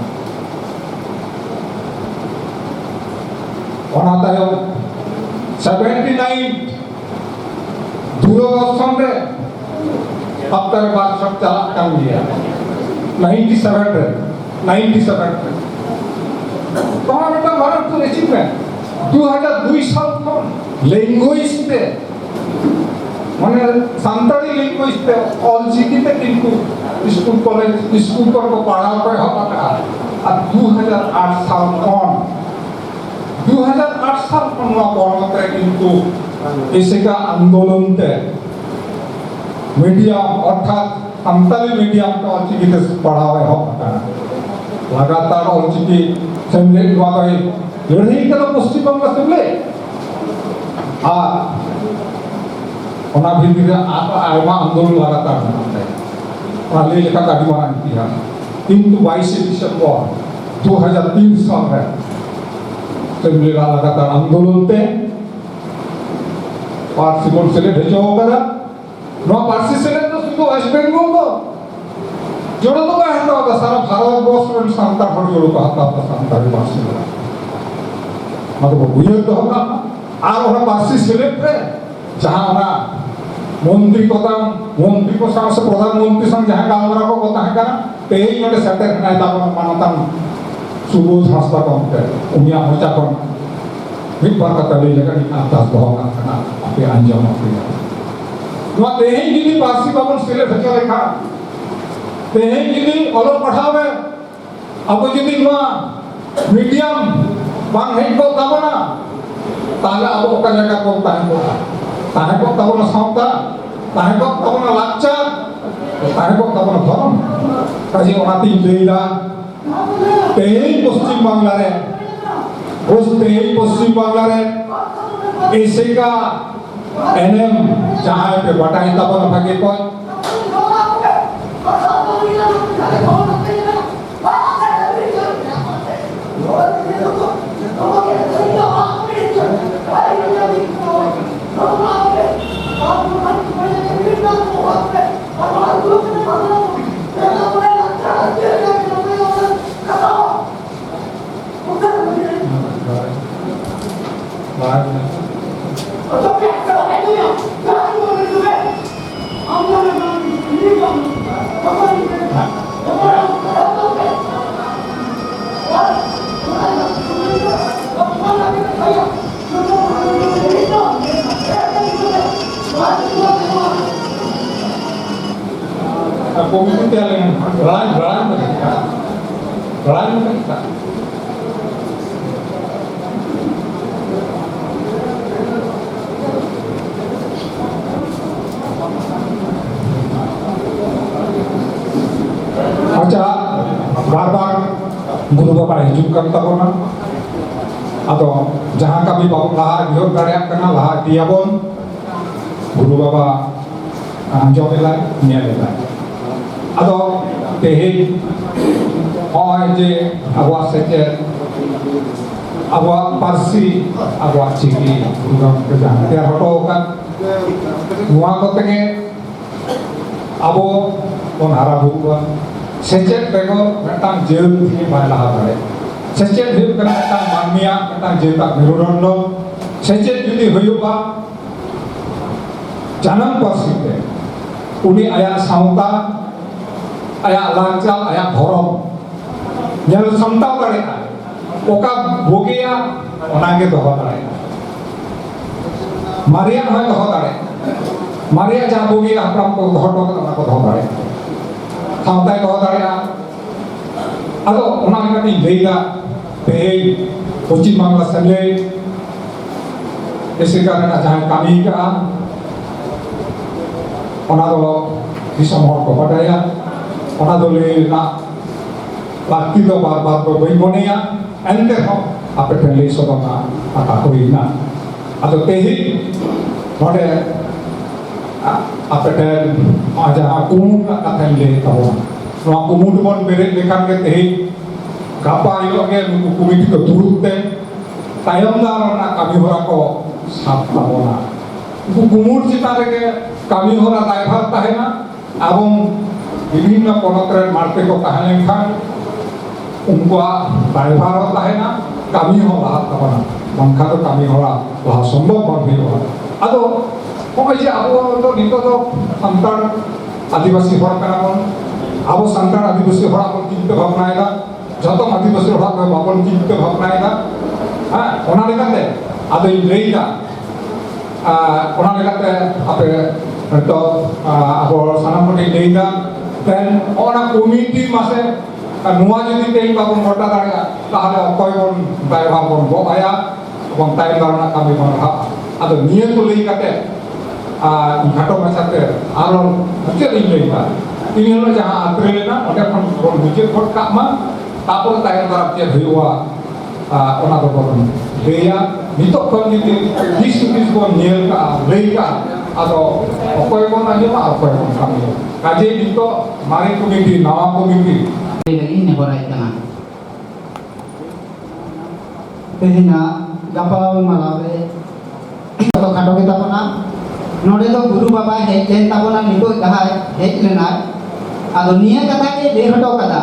ᱚᱱᱟ ᱛᱟᱭᱚᱢ ᱥᱮᱵᱷᱮᱱᱴᱤ ᱱᱟᱭᱤᱱ ᱫᱩᱨᱚᱫᱚᱨᱥᱚᱱ ᱨᱮ ᱦᱟᱯᱛᱟ ᱨᱮ ᱵᱟᱨ ᱪᱷᱚᱴ ᱪᱟᱞᱟᱜ ᱠᱟᱱ ᱜᱮᱭᱟ᱾ ᱱᱟᱭᱤᱱᱴᱤ ᱥᱮᱵᱷᱮᱱ ᱨᱮ, ᱱᱟᱭᱤᱱᱴᱤ ᱥᱮᱵᱷᱮᱱ ᱨᱮ᱾ ᱱᱚᱣᱟ ᱢᱤᱫᱴᱟᱝ ᱢᱟᱨᱟᱝ ᱩᱛᱟᱹᱨ ᱮᱪᱤᱵᱷᱢᱮᱱᱴ᱾ ᱫᱩ ᱦᱟᱡᱟᱨ ᱫᱩᱭ ᱥᱟᱞ ᱠᱷᱚᱱ ᱞᱮᱝᱜᱩᱭᱮᱡᱽ ᱛᱮ, ᱢᱟᱱᱮ ᱥᱟᱱᱛᱟᱲᱤ ᱞᱮᱝᱜᱩᱭᱮᱡᱽ ᱛᱮ ᱚᱞ ᱪᱤᱠᱤ ᱛᱮ ᱠᱤᱱᱛᱩ ᱥᱠᱩᱞ ᱠᱚᱞᱮᱡᱽ, ᱥᱠᱩᱞ ᱠᱚᱨᱮ ᱠᱚ ᱯᱟᱲᱦᱟᱣ ᱠᱚ ᱮᱦᱚᱵ ᱟᱠᱟᱫᱼᱟ᱾ ᱟᱨ ᱫᱩ ᱦᱟᱡᱟᱨ ᱟᱴ ᱥᱟᱞ ᱠᱷᱚᱱ, ᱫᱩ ᱦᱟᱡᱟᱨ ᱟᱴ ᱥᱟᱞ ᱠᱷᱚᱱ ᱱᱚᱣᱟ ᱯᱚᱱᱚᱛ ᱨᱮ ᱠᱤᱱᱛᱩ ᱮᱥᱮᱠᱟ ᱟᱱᱫᱳᱞᱚᱱ ᱛᱮ ᱢᱤᱰᱤᱭᱟᱢ, ᱚᱨᱛᱷᱟᱛ ᱥᱟᱱᱛᱟᱲᱤ ᱢᱤᱰᱤᱭᱟᱢ ᱛᱮ ᱚᱞᱪᱤᱠᱤ ᱛᱮ ᱯᱟᱲᱦᱟᱣ ᱮᱦᱚᱵ ᱟᱠᱟᱱᱟ᱾ ᱞᱟᱜᱟᱛᱟᱨ ᱚᱞᱪᱤᱠᱤ ᱥᱮᱢᱞᱮᱫ ᱱᱚᱣᱟ ᱫᱚᱭ ᱞᱟᱹᱲᱦᱟᱹᱭ ᱠᱟᱱᱟ ᱯᱚᱥᱪᱤᱢ ᱵᱟᱝᱞᱟ ᱥᱮᱢᱞᱮᱫ᱾ ᱟᱨ ᱚᱱᱟ ᱵᱷᱤᱛᱤᱨ ᱨᱮ ᱟᱨ ᱟᱭᱢᱟ ᱟᱱᱫᱳᱞᱚᱱ ᱞᱟᱜᱟᱛᱟᱨ ᱢᱮᱱᱟᱜ ᱛᱟᱭᱟ᱾ ᱚᱱᱟ ᱞᱟᱹᱭ ᱞᱮᱠᱷᱟᱱ ᱟᱹᱰᱤ ᱢᱟᱨᱟᱝ ᱤᱛᱤᱦᱟᱥ᱾ ᱠᱤᱱᱛᱩ ᱵᱟᱭᱤᱥᱮ ᱰᱤᱥᱮᱢᱵᱚᱨ ᱫᱩ ᱦᱟᱡᱟᱨ ᱛᱤᱱ ᱥᱟᱞ ᱨᱮ ᱥᱮᱢᱞᱮᱫ ᱞᱟᱜᱟᱛᱟᱨ ᱟᱱᱫᱳᱞᱚᱱ ᱛᱮ ᱯᱟᱹᱨᱥᱤ ᱵᱚᱱ ᱥᱮᱞᱮᱫ ᱦᱚᱪᱚ ᱟᱠᱟᱫᱟ᱾ ᱱᱚᱣᱟ ᱯᱟᱹᱨᱥᱤ ᱥᱮᱞᱮᱫ ᱫᱚ ᱥᱩᱫᱷᱩ ᱳᱭᱮᱥᱴ ᱵᱮᱝᱜᱚᱞ ᱫᱚ ᱡᱚᱲᱚ ᱫᱚ ᱵᱟᱭ ᱦᱟᱛᱟᱣ ᱮᱫᱟ, ᱥᱟᱨᱟ ᱵᱷᱟᱨᱚᱛ ᱵᱚᱨᱥ ᱨᱮᱱ ᱥᱟᱱᱛᱟᱲ ᱦᱚᱲ ᱡᱚᱲᱚ ᱠᱚ ᱦᱟᱛᱟᱣ ᱮᱫᱟ ᱥᱟᱱᱛᱟᱲᱤ ᱯᱟᱹᱨᱥᱤ ᱨᱮ᱾ ᱚᱱᱟ ᱫᱚᱵᱚ ᱩᱭᱦᱟᱹᱨ ᱫᱚᱦᱚ ᱠᱟᱜ ᱢᱟ᱾ ᱟᱨ ᱚᱱᱟ ᱯᱟᱹᱨᱥᱤ ᱥᱮᱞᱮᱫ ᱨᱮ ᱡᱟᱦᱟᱸ ᱚᱱᱟ ᱢᱚᱱᱛᱨᱤ ᱠᱚ ᱛᱟᱢ, ᱢᱚᱱᱛᱨᱤ ᱠᱚ ᱥᱟᱶ ᱥᱮ ᱯᱨᱚᱫᱷᱟᱱ ᱢᱚᱱᱛᱨᱤ ᱥᱟᱶ ᱡᱟᱦᱟᱸ ᱜᱟᱞᱢᱟᱨᱟᱣ ᱠᱚ ᱛᱟᱦᱮᱸ ᱠᱟᱱᱟ, ᱛᱮᱦᱮᱧ ᱱᱚᱰᱮ ᱥᱮᱴᱮᱨ ᱦᱮᱱᱟᱭ ᱛᱟᱵᱚᱱᱟ ᱢᱟᱱᱚᱛᱟᱱ ᱥᱩᱵᱳᱫᱷ ᱦᱟᱸᱥᱫᱟ ᱜᱚᱢᱠᱮ, ᱩᱱᱤᱭᱟᱜ ᱢᱚᱪᱟ ᱠᱷᱚᱱ ᱢᱤᱫ ᱵᱟᱨ ᱠᱟᱛᱷᱟ ᱞᱟᱹᱭ ᱞᱮᱠᱟ ᱤᱧ ᱟᱨᱫᱟᱥ ᱫᱚᱦᱚ ᱠᱟᱜ ᱠᱟᱱᱟ, ᱟᱯᱮ ᱟᱸᱡᱚᱢ ᱟᱯᱮ᱾ ᱱᱚᱣᱟ ᱛᱮᱦᱮᱧ ᱡᱩᱫᱤ ᱯᱟᱹᱨᱥᱤ ᱵᱟᱵᱚᱱ ᱥᱮᱞᱮᱫ ᱦᱚᱪᱚ ᱞᱮᱠᱷᱟᱱ, ᱛᱮᱦᱮᱧ ᱡᱩᱫᱤ ᱚᱞᱚᱜ ᱯᱟᱲᱦᱟᱣ ᱨᱮ ᱟᱵᱚ ᱡᱩᱫᱤ ᱱᱚᱣᱟ ᱢᱤᱰᱤᱭᱟᱢ ᱵᱟᱝ ᱦᱮᱡ ᱠᱚᱜ ᱛᱟᱵᱚᱱᱟ, ᱛᱟᱦᱞᱮ ᱟᱵᱚ ᱚᱠᱟ ᱡᱟᱭᱜᱟ ᱵᱚᱱ ᱛᱟᱦᱮᱸ ᱠᱚᱜᱼᱟ? ᱛᱟᱦᱮᱸ ᱠᱚᱜ ᱛᱟᱵᱚᱱᱟ ᱥᱟᱶᱛᱟ, ᱛᱟᱦᱮᱸ ᱠᱚᱜ ᱛᱟᱵᱚᱱᱟ ᱞᱟᱠᱪᱟᱨ, ᱛᱟᱦᱮᱸ ᱠᱚᱜ ᱛᱟᱵᱚᱱᱟ ᱫᱷᱚᱨᱚᱢ᱾ ᱠᱟᱡᱮ ᱚᱱᱟᱛᱤᱧ ᱞᱟᱹᱭᱫᱟ, ᱛᱮᱦᱮᱧ ᱯᱚᱥᱪᱤᱢ ᱵᱟᱝᱞᱟ ᱨᱮ, ᱯᱚᱥ-, ᱛᱮᱦᱮᱧ ᱯᱚᱥᱪᱤᱢ ᱵᱟᱝᱞᱟ ᱨᱮ ᱮᱥᱮᱠᱟ ᱮᱱᱮᱢ ᱡᱟᱦᱟᱸᱭ ᱯᱮ ᱵᱟᱰᱟᱭ ᱛᱟᱵᱚᱱᱟ ᱵᱷᱟᱜᱮ ᱠᱚᱡ, ᱠᱚᱢᱤᱴᱤ ᱛᱮᱭᱟᱨ ᱞᱮᱱ ᱞᱟᱲᱟᱭ, ᱞᱟᱲᱟᱭ ᱢᱮ᱾ ᱞᱟᱲᱟᱭ ᱢᱮ᱾ ᱟᱪᱪᱷᱟ, ᱵᱟᱨ ᱵᱟᱨ ᱜᱩᱨᱩ ᱵᱟᱵᱟ ᱦᱤᱡᱩᱜ ᱠᱟᱱ ᱛᱟᱵᱚᱱᱟ᱾ ᱟᱫᱚ ᱡᱟᱦᱟᱸ ᱠᱟᱹᱢᱤ ᱵᱟᱵᱚᱱ ᱞᱟᱦᱟ ᱤᱫᱤ ᱫᱟᱲᱮᱭᱟᱜ ᱠᱟᱱᱟ, ᱞᱟᱦᱟ ᱤᱫᱤᱭᱟᱵᱚᱱ᱾ ᱜᱩᱨᱩ ᱵᱟᱵᱟ ᱟᱸᱡᱚᱢ ᱮᱫᱟᱭ, ᱧᱮᱞ ᱮᱫᱟᱭ᱾ ᱟᱫᱚ ᱛᱮᱦᱮᱧ ᱱᱚᱜᱼᱚᱭ ᱡᱮ ᱟᱵᱚᱣᱟᱜ ᱥᱮᱪᱮᱫ, ᱟᱵᱚᱣᱟᱜ ᱯᱟᱹᱨᱥᱤ, ᱟᱵᱚᱣᱟᱜ ᱪᱤᱠᱤ ᱜᱩᱨᱩ ᱜᱚᱢᱠᱮ ᱡᱟᱦᱟᱸ ᱛᱮᱭᱟᱨ ᱦᱚᱴᱚ ᱟᱠᱟᱫ, ᱱᱚᱣᱟ ᱠᱚᱛᱮ ᱜᱮ ᱟᱵᱚ ᱵᱚᱱ ᱦᱟᱨᱟ ᱵᱩᱨᱩᱜᱼᱟ᱾ ᱥᱮᱪᱮᱫ ᱵᱮᱜᱚᱨ ᱢᱤᱫᱴᱟᱝ ᱡᱟᱹᱛ ᱜᱮ ᱵᱟᱭ ᱞᱟᱦᱟ ᱫᱟᱲᱮᱭᱟᱜᱼᱟ᱾ ᱥᱮᱪᱮᱫ ᱦᱩᱭᱩᱜ ᱠᱟᱱᱟ ᱢᱤᱫᱴᱟᱝ ᱢᱟᱹᱱᱢᱤᱭᱟᱜ, ᱢᱤᱫᱴᱟᱝ ᱡᱟᱹᱛᱟᱜ ᱢᱮᱨᱩᱫᱚᱱᱰᱚ᱾ ᱥᱮᱪᱮᱫ ᱡᱩᱫᱤ ᱦᱩᱭᱩᱜᱼᱟ ᱡᱟᱱᱟᱢ ᱯᱟᱹᱨᱥᱤ ᱛᱮ, ᱩᱱᱤ ᱟᱭᱟᱜ ᱥᱟᱶᱛᱟ, ᱟᱭᱟᱜ ᱞᱟᱠᱪᱟᱨ, ᱟᱭᱟᱜ ᱫᱷᱚᱨᱚᱢ ᱧᱮᱞ ᱥᱟᱢᱴᱟᱣ ᱫᱟᱲᱮᱭᱟᱜᱼᱟ᱾ ᱚᱠᱟ ᱵᱩᱜᱤᱭᱟ, ᱚᱱᱟ ᱜᱮ ᱫᱚᱦᱚ ᱫᱟᱲᱮᱭᱟᱜᱼᱟ᱾ ᱢᱟᱨᱮᱭᱟᱜ ᱦᱚᱸᱭ ᱫᱚᱦᱚ ᱫᱟᱲᱮᱭᱟᱜᱼᱟ᱾ ᱢᱟᱨᱮᱭᱟᱜ ᱡᱟᱦᱟᱸ ᱵᱩᱜᱤ ᱦᱟᱯᱲᱟᱢ ᱠᱚ ᱫᱚᱦᱚ ᱦᱚᱴᱚ ᱠᱟᱫᱟ, ᱚᱱᱟ ᱠᱚ ᱫᱚᱦᱚ ᱫᱟᱲᱮᱭᱟᱜᱼᱟ᱾ ᱥᱟᱶᱛᱟᱭ ᱫᱚᱦᱚ ᱫᱟᱲᱮᱭᱟᱜᱼᱟ᱾ ᱟᱫᱚ ᱚᱱᱟ ᱞᱮᱠᱟᱛᱤᱧ ᱞᱟᱹᱭᱫᱟ, ᱛᱮᱦᱮᱧ ᱯᱚᱪᱷᱤᱢ ᱵᱟᱝᱞᱟ ᱥᱮᱢᱞᱮᱫ ᱮᱥᱮᱠᱟ ᱨᱮᱱᱟᱜ ᱡᱟᱦᱟᱸᱭ ᱠᱟᱹᱢᱤ ᱠᱟᱜᱼᱟ, ᱚᱱᱟ ᱫᱚ ᱫᱤᱥᱚᱢ ᱦᱚᱲ ᱠᱚ ᱵᱟᱰᱟᱭᱟ᱾ ᱚᱱᱟ ᱫᱚ ᱞᱟᱹᱭ ᱨᱮᱱᱟᱜ ᱞᱟᱹᱠᱛᱤ ᱫᱚ ᱵᱟᱨ ᱵᱟᱨ ᱫᱚ ᱵᱟᱹᱧ ᱢᱚᱱᱮᱭᱟ, ᱮᱱᱛᱮ ᱨᱮᱦᱚᱸ ᱟᱯᱮ ᱴᱷᱮᱱ ᱞᱟᱹᱭ ᱥᱚᱫᱚᱨ ᱨᱮᱱᱟᱜ ᱠᱟᱛᱷᱟ ᱦᱩᱭ ᱮᱱᱟ᱾ ᱟᱫᱚ ᱛᱮᱦᱮᱧ ᱱᱚᱰᱮ ᱟ-, ᱟᱯᱮ ᱴᱷᱮᱱ ᱱᱚᱣᱟ ᱡᱟᱦᱟᱸ ᱠᱩᱢᱩᱴ ᱨᱮᱱᱟᱜ ᱠᱟᱛᱷᱟᱧ ᱞᱟᱹᱭ ᱛᱟᱵᱚᱱᱟ, ᱱᱚᱣᱟ ᱠᱩᱢᱩᱴ ᱵᱚᱱ ᱵᱮᱨᱮᱫ ᱞᱮᱠᱷᱟᱱ ᱜᱮ ᱛᱮᱦᱮᱧ ᱜᱟᱯᱟ ᱦᱤᱞᱳᱜ ᱜᱮ ᱱᱩᱠᱩ ᱠᱚᱢᱤᱴᱤ ᱠᱚ ᱫᱩᱲᱩᱵ ᱛᱮ ᱛᱟᱭᱚᱢ ᱫᱟᱨᱟᱢ ᱨᱮᱱᱟᱜ ᱠᱟᱹᱢᱤ ᱦᱚᱨᱟ ᱠᱚ ᱥᱟᱵ ᱛᱟᱵᱚᱱᱟ᱾ ᱩᱱᱠᱩ ᱠᱩᱢᱩᱴ ᱪᱮᱛᱟᱱ ᱨᱮᱜᱮ ᱠᱟᱹᱢᱤ ᱦᱚᱨᱟ ᱫᱟᱭᱵᱷᱟᱨ ᱛᱟᱦᱮᱱᱟ᱾ ᱟᱵᱚ ᱵᱤᱵᱷᱤᱱᱱᱚ ᱯᱚᱱᱚᱛ ᱨᱮᱱ ᱢᱟᱬᱛᱮ ᱠᱚ ᱛᱟᱦᱮᱸ ᱞᱮᱱᱠᱷᱟᱱ ᱩᱱᱠᱩᱣᱟᱜ ᱫᱟᱭᱵᱷᱟᱨ ᱦᱚᱸ ᱛᱟᱦᱮᱱᱟ, ᱠᱟᱹᱢᱤ ᱦᱚᱸ ᱞᱟᱦᱟᱜ ᱛᱟᱵᱚᱱᱟ, ᱵᱟᱝᱠᱷᱟᱱ ᱫᱚ ᱠᱟᱹᱢᱤ ᱦᱚᱨᱟ ᱞᱟᱦᱟ ᱥᱚᱢᱵᱷᱚᱵ ᱵᱟᱝ ᱦᱩᱭᱩᱜᱼᱟ᱾ ᱟᱫᱚ ᱱᱚᱜᱼᱚᱭ ᱡᱮ ᱟᱵᱚ ᱫᱚ ᱱᱤᱛᱚᱜ ᱫᱚ ᱥᱟᱱᱛᱟᱲ ᱟᱹᱫᱤᱵᱟᱹᱥᱤ ᱦᱚᱲ ᱠᱟᱱᱟ ᱵᱚᱱ, ᱟᱵᱚ ᱥᱟᱱᱛᱟᱲ ᱟᱹᱫᱤᱵᱟᱹᱥᱤ ᱦᱚᱲᱟᱜ ᱵᱚᱱ ᱪᱤᱱᱛᱟᱹ ᱵᱷᱟᱵᱽᱱᱟᱭᱮᱫᱟ, ᱡᱚᱛᱚ ᱟᱹᱫᱤᱵᱟᱹᱥᱤ ᱦᱚᱲᱟᱜ ᱫᱚ ᱵᱟᱵᱚᱱ ᱪᱤᱱᱛᱟᱹ ᱵᱷᱟᱵᱽᱱᱟᱭᱮᱫᱟ᱾ ᱦᱮᱸ, ᱚᱱᱟ ᱞᱮᱠᱟᱛᱮ ᱟᱫᱚᱧ ᱞᱟᱹᱭᱫᱟ, ᱟᱨ ᱚᱱᱟ ᱞᱮᱠᱟᱛᱮ ᱟᱯᱮ ᱱᱤᱛᱚᱜ, ᱟᱨ ᱟᱵᱚ ᱥᱟᱱᱟᱢ ᱠᱚᱴᱷᱮᱱ ᱞᱟᱹᱭᱫᱟ, ᱛᱮᱦᱮᱧ ᱚᱱᱟ ᱠᱚᱢᱤᱴᱤ ᱢᱟᱥᱮ, ᱟᱨ ᱱᱚᱣᱟ ᱡᱩᱫᱤ ᱛᱮᱦᱮᱧ ᱵᱟᱵᱚᱱ ᱜᱚᱴᱟ ᱫᱟᱲᱮᱭᱟᱜᱼᱟ, ᱛᱟᱦᱚᱞᱮ ᱚᱠᱚᱭ ᱵᱚᱱ ᱫᱟᱭᱵᱷᱟᱨ ᱵᱚᱱ ᱜᱚᱜ ᱟᱭᱟ ᱮᱵᱚᱝ ᱛᱟᱭᱚᱢ ᱫᱟᱨᱟᱢ ᱨᱮᱱᱟᱜ ᱠᱟᱹᱢᱤ ᱵᱚᱱ ᱞᱟᱦᱟᱜᱼᱟ? ᱟᱫᱚ ᱱᱤᱭᱟᱹ ᱠᱚ ᱞᱟᱹᱭ ᱠᱟᱛᱮ, ᱟᱨ ᱠᱷᱟᱴᱚ ᱢᱟᱪᱷᱟᱛᱮ ᱟᱨᱚ ᱢᱩᱪᱟᱹᱫ ᱤᱧ ᱞᱟᱹᱭᱫᱟ, ᱤᱱ ᱦᱤᱞᱳᱜ ᱡᱟᱦᱟᱸ ᱟᱛᱨᱮ ᱞᱮᱱᱟ, ᱚᱸᱰᱮ ᱠᱷᱚᱱ ᱵᱚᱱ ᱢᱩᱪᱟᱹᱫ ᱜᱚᱫ ᱠᱟᱜ ᱢᱟ, ᱛᱟᱯᱚᱨ ᱛᱟᱭᱚᱢ ᱫᱟᱨᱟᱢ ᱪᱮᱫ ᱦᱩᱭᱩᱜᱼᱟ, ᱟᱨ ᱚᱱᱟ ᱫᱚᱵᱚᱱ ᱞᱟᱹᱭᱟ᱾ ᱱᱤᱛᱚᱜ ᱠᱷᱚᱱ ᱡᱩᱫᱤ ᱫᱤᱥ ᱦᱩᱫᱤᱥ ᱵᱚᱱ ᱧᱮᱞ ᱠᱟᱜᱼᱟ, ᱞᱟᱹᱭ ᱠᱟᱜᱼᱟ, ᱟᱫᱚ ᱚᱠᱚᱭ ᱵᱚᱱ ᱟᱸᱡᱚᱢᱟ ᱟᱨ ᱚᱠᱚᱭ ᱵᱚᱱ ᱠᱟᱹᱢᱤᱭᱟ? ᱠᱟᱡᱮ ᱱᱤᱛᱚᱜ ᱢᱟᱨᱮ ᱠᱚᱢᱤᱴᱤ, ᱱᱟᱣᱟ ᱠᱚᱢᱤᱴᱤ, ᱞᱟᱹᱜᱤᱫ ᱤᱧ ᱱᱮᱦᱚᱨᱟᱭ ᱠᱟᱱᱟ᱾ ᱛᱮᱦᱮᱧᱟᱜ ᱜᱟᱯᱟᱞᱢᱟᱨᱟᱣ ᱨᱮ ᱠᱷᱟᱴᱚ ᱜᱮᱛᱟ ᱵᱚᱱᱟ᱾ ᱱᱚᱰᱮ ᱫᱚ ᱜᱩᱨᱩ ᱵᱟᱵᱟᱭ ᱦᱮᱡ ᱞᱮᱱ ᱛᱟᱵᱚᱱᱟ, ᱱᱤᱛᱚᱜ ᱡᱟᱦᱟᱸᱭ ᱦᱮᱡ ᱞᱮᱱᱟᱭ, ᱟᱫᱚ ᱱᱤᱭᱟᱹ ᱠᱟᱛᱷᱟ ᱜᱮ ᱞᱟᱹᱭ ᱦᱚᱴᱚ ᱠᱟᱫᱟ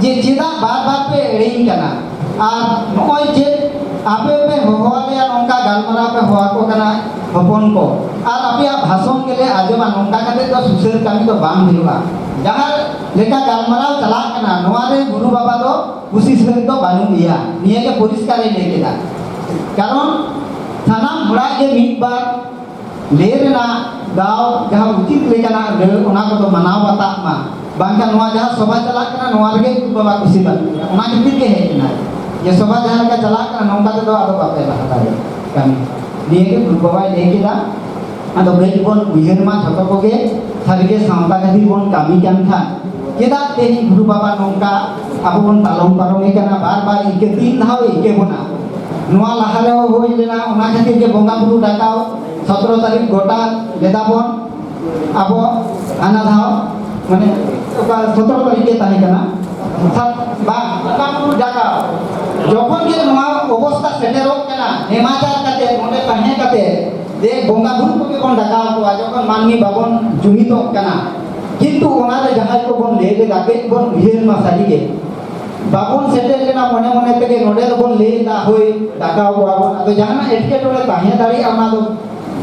ᱡᱮ ᱪᱮᱫᱟᱜ ᱵᱟᱨ ᱵᱟᱨ ᱯᱮ ᱮᱲᱮᱧ ᱠᱟᱱᱟ, ᱟᱨ ᱱᱚᱜᱼᱚᱭ ᱪᱮᱫ ᱟᱯᱮ ᱯᱮ ᱦᱚᱦᱚ ᱟᱞᱮᱭᱟ, ᱱᱚᱝᱠᱟ ᱜᱟᱞᱢᱟᱨᱟᱣ ᱯᱮ ᱦᱚᱦᱚ ᱟᱠᱚ ᱠᱟᱱᱟ ᱦᱚᱯᱚᱱ ᱠᱚ, ᱟᱨ ᱟᱯᱮᱭᱟᱜ ᱵᱷᱟᱥᱚᱱ ᱜᱮᱞᱮ ᱟᱸᱡᱚᱢᱟ, ᱱᱚᱝᱠᱟ ᱠᱟᱛᱮ ᱫᱚ ᱥᱩᱥᱟᱹᱨ ᱠᱟᱹᱢᱤ ᱫᱚ ᱵᱟᱝ ᱦᱩᱭᱩᱜᱼᱟ᱾ ᱡᱟᱦᱟᱸ ᱞᱮᱠᱟ ᱜᱟᱞᱢᱟᱨᱟᱣ ᱪᱟᱞᱟᱜ ᱠᱟᱱᱟ, ᱱᱚᱣᱟ ᱨᱮ ᱜᱩᱨᱩ ᱵᱟᱵᱟ ᱫᱚ ᱠᱩᱥᱤ ᱥᱟᱹᱨᱤ ᱫᱚ ᱵᱟᱹᱱᱩᱜ ᱜᱮᱭᱟ, ᱱᱤᱭᱟᱹ ᱜᱮ ᱯᱚᱨᱤᱥᱠᱟᱨᱮ ᱞᱟᱹᱭ ᱠᱮᱫᱟ᱾ ᱠᱟᱨᱚᱱ ᱥᱟᱱᱟᱢ ᱦᱚᱲᱟᱜ ᱜᱮ ᱢᱤᱫ ᱵᱟᱨ ᱞᱟᱹᱭ ᱨᱮᱱᱟᱜ ᱫᱟᱣ, ᱡᱟᱦᱟᱸ ᱩᱪᱤᱛ ᱞᱮᱠᱟᱱᱟᱜ ᱞᱟᱹᱭ, ᱚᱱᱟ ᱠᱚᱫᱚ ᱢᱟᱱᱟᱣ ᱵᱟᱛᱟᱜ ᱢᱟ, ᱵᱟᱝᱠᱷᱟᱱ ᱱᱚᱣᱟ ᱡᱟᱦᱟᱸ ᱥᱚᱵᱷᱟ ᱪᱟᱞᱟᱜ ᱠᱟᱱᱟ, ᱱᱚᱣᱟ ᱨᱮᱜᱮ ᱜᱩᱨᱩ ᱵᱟᱵᱟ ᱠᱩᱥᱤ ᱵᱟᱹᱱᱩᱜ ᱮᱭᱟ᱾ ᱚᱱᱟ ᱠᱷᱟᱹᱛᱤᱨ ᱜᱮ ᱦᱮᱡ ᱮᱱᱟᱭ, ᱡᱮ ᱥᱚᱵᱷᱟ ᱡᱟᱦᱟᱸ ᱞᱮᱠᱟ ᱪᱟᱞᱟᱜ ᱠᱟᱱᱟ, ᱱᱚᱝᱠᱟ ᱛᱮᱫᱚ ᱟᱫᱚ ᱵᱟᱯᱮ ᱞᱟᱦᱟ ᱫᱟᱲᱮᱭᱟᱜᱼᱟ ᱠᱟᱹᱢᱤ᱾ ᱱᱤᱭᱟᱹ ᱜᱮ ᱜᱩᱨᱩ ᱵᱟᱵᱟᱭ ᱞᱟᱹᱭ ᱠᱮᱫᱟ᱾ ᱟᱫᱚ ᱠᱟᱹᱡ ᱵᱚᱱ ᱩᱭᱦᱟᱹᱨ ᱢᱟ ᱡᱷᱚᱛᱚ ᱠᱚᱜᱮ, ᱥᱟᱹᱨᱤᱜᱮ ᱥᱟᱶᱛᱟ ᱠᱷᱟᱹᱛᱤᱨ ᱵᱚᱱ ᱠᱟᱹᱢᱤ ᱠᱟᱱ ᱠᱷᱟᱱ, ᱪᱮᱫᱟᱜ ᱛᱮᱦᱮᱧ ᱜᱩᱨᱩ ᱵᱟᱵᱟ ᱱᱚᱝᱠᱟ ᱟᱵᱚ ᱵᱚᱱ ᱛᱟᱞᱚᱢ ᱯᱟᱨᱚᱢᱮ ᱠᱟᱱᱟ? ᱵᱟᱨ ᱵᱟᱨ ᱤᱱᱠᱟᱹ ᱛᱤᱱ ᱫᱷᱟᱣ ᱤᱱᱠᱟᱹ ᱵᱚᱱᱟ᱾ ᱱᱚᱣᱟ ᱞᱟᱦᱟ ᱨᱮᱦᱚᱸ ᱦᱩᱭ ᱞᱮᱱᱟ, ᱚᱱᱟ ᱠᱷᱟᱹᱛᱤᱨ ᱜᱮ ᱵᱚᱸᱜᱟ ᱵᱩᱨᱩ ᱰᱟᱠᱟᱣ ᱥᱚᱛᱨᱚ ᱛᱟᱹᱨᱤᱠᱷ ᱜᱚᱴᱟ ᱞᱮᱫᱟ ᱵᱚᱱ᱾ ᱟᱵᱚ ᱦᱟᱱᱟ ᱫᱷᱟᱣ, ᱢᱟᱱᱮ, ᱚᱠᱟ ᱥᱚᱛᱨᱚ ᱛᱟᱹᱨᱤᱠᱷ ᱜᱮ ᱛᱟᱦᱮᱸ ᱠᱟᱱᱟ, ᱥᱟᱛ, ᱵᱟᱝ, ᱵᱚᱸᱜᱟ ᱵᱩᱨᱩ ᱰᱟᱠᱟᱣ᱾ ᱡᱚᱠᱷᱚᱱ ᱜᱮ ᱱᱚᱣᱟ ᱚᱵᱚᱥᱛᱟ ᱥᱮᱴᱮᱨᱚᱜ ᱠᱟᱱᱟ, ᱱᱮᱢᱟᱪᱟᱨ ᱠᱟᱛᱮ, ᱱᱚᱰᱮ ᱛᱟᱦᱮᱸ ᱠᱟᱛᱮ, ᱡᱮ ᱵᱚᱸᱜᱟ ᱵᱩᱨᱩ ᱠᱚᱜᱮ ᱵᱚᱱ ᱰᱟᱠᱟᱣ ᱠᱚᱣᱟ, ᱡᱚᱠᱷᱚᱱ ᱢᱟᱹᱱᱢᱤ ᱵᱟᱵᱚᱱ ᱡᱩᱢᱤᱫᱚᱜ ᱠᱟᱱᱟ, ᱠᱤᱱᱛᱩ ᱚᱱᱟᱨᱮ ᱡᱟᱦᱟᱸᱭ ᱠᱚᱵᱚᱱ ᱞᱟᱹᱭ ᱞᱮᱫᱟ, ᱠᱟᱹᱡ ᱵᱚᱱ ᱩᱭᱦᱟᱹᱨ ᱢᱟ ᱥᱟᱹᱨᱤᱜᱮ᱾ ᱵᱟᱵᱚᱱ ᱥᱮᱴᱮᱨ ᱞᱮᱱᱟ, ᱢᱚᱱᱮ ᱢᱚᱱᱮ ᱛᱮᱜᱮ ᱱᱚᱰᱮ ᱫᱚᱵᱚᱱ ᱞᱟᱹᱭ ᱮᱫᱟ, ᱦᱳᱭ, ᱰᱟᱠᱟᱣ ᱠᱚᱣᱟ ᱵᱚᱱ᱾ ᱟᱫᱚ ᱡᱟᱦᱟᱱᱟᱜ ᱮᱴᱠᱮᱴᱚᱬᱮ ᱛᱟᱦᱮᱸ ᱫᱟᱲᱮᱭᱟᱜᱼᱟ, ᱚᱱᱟ ᱫᱚ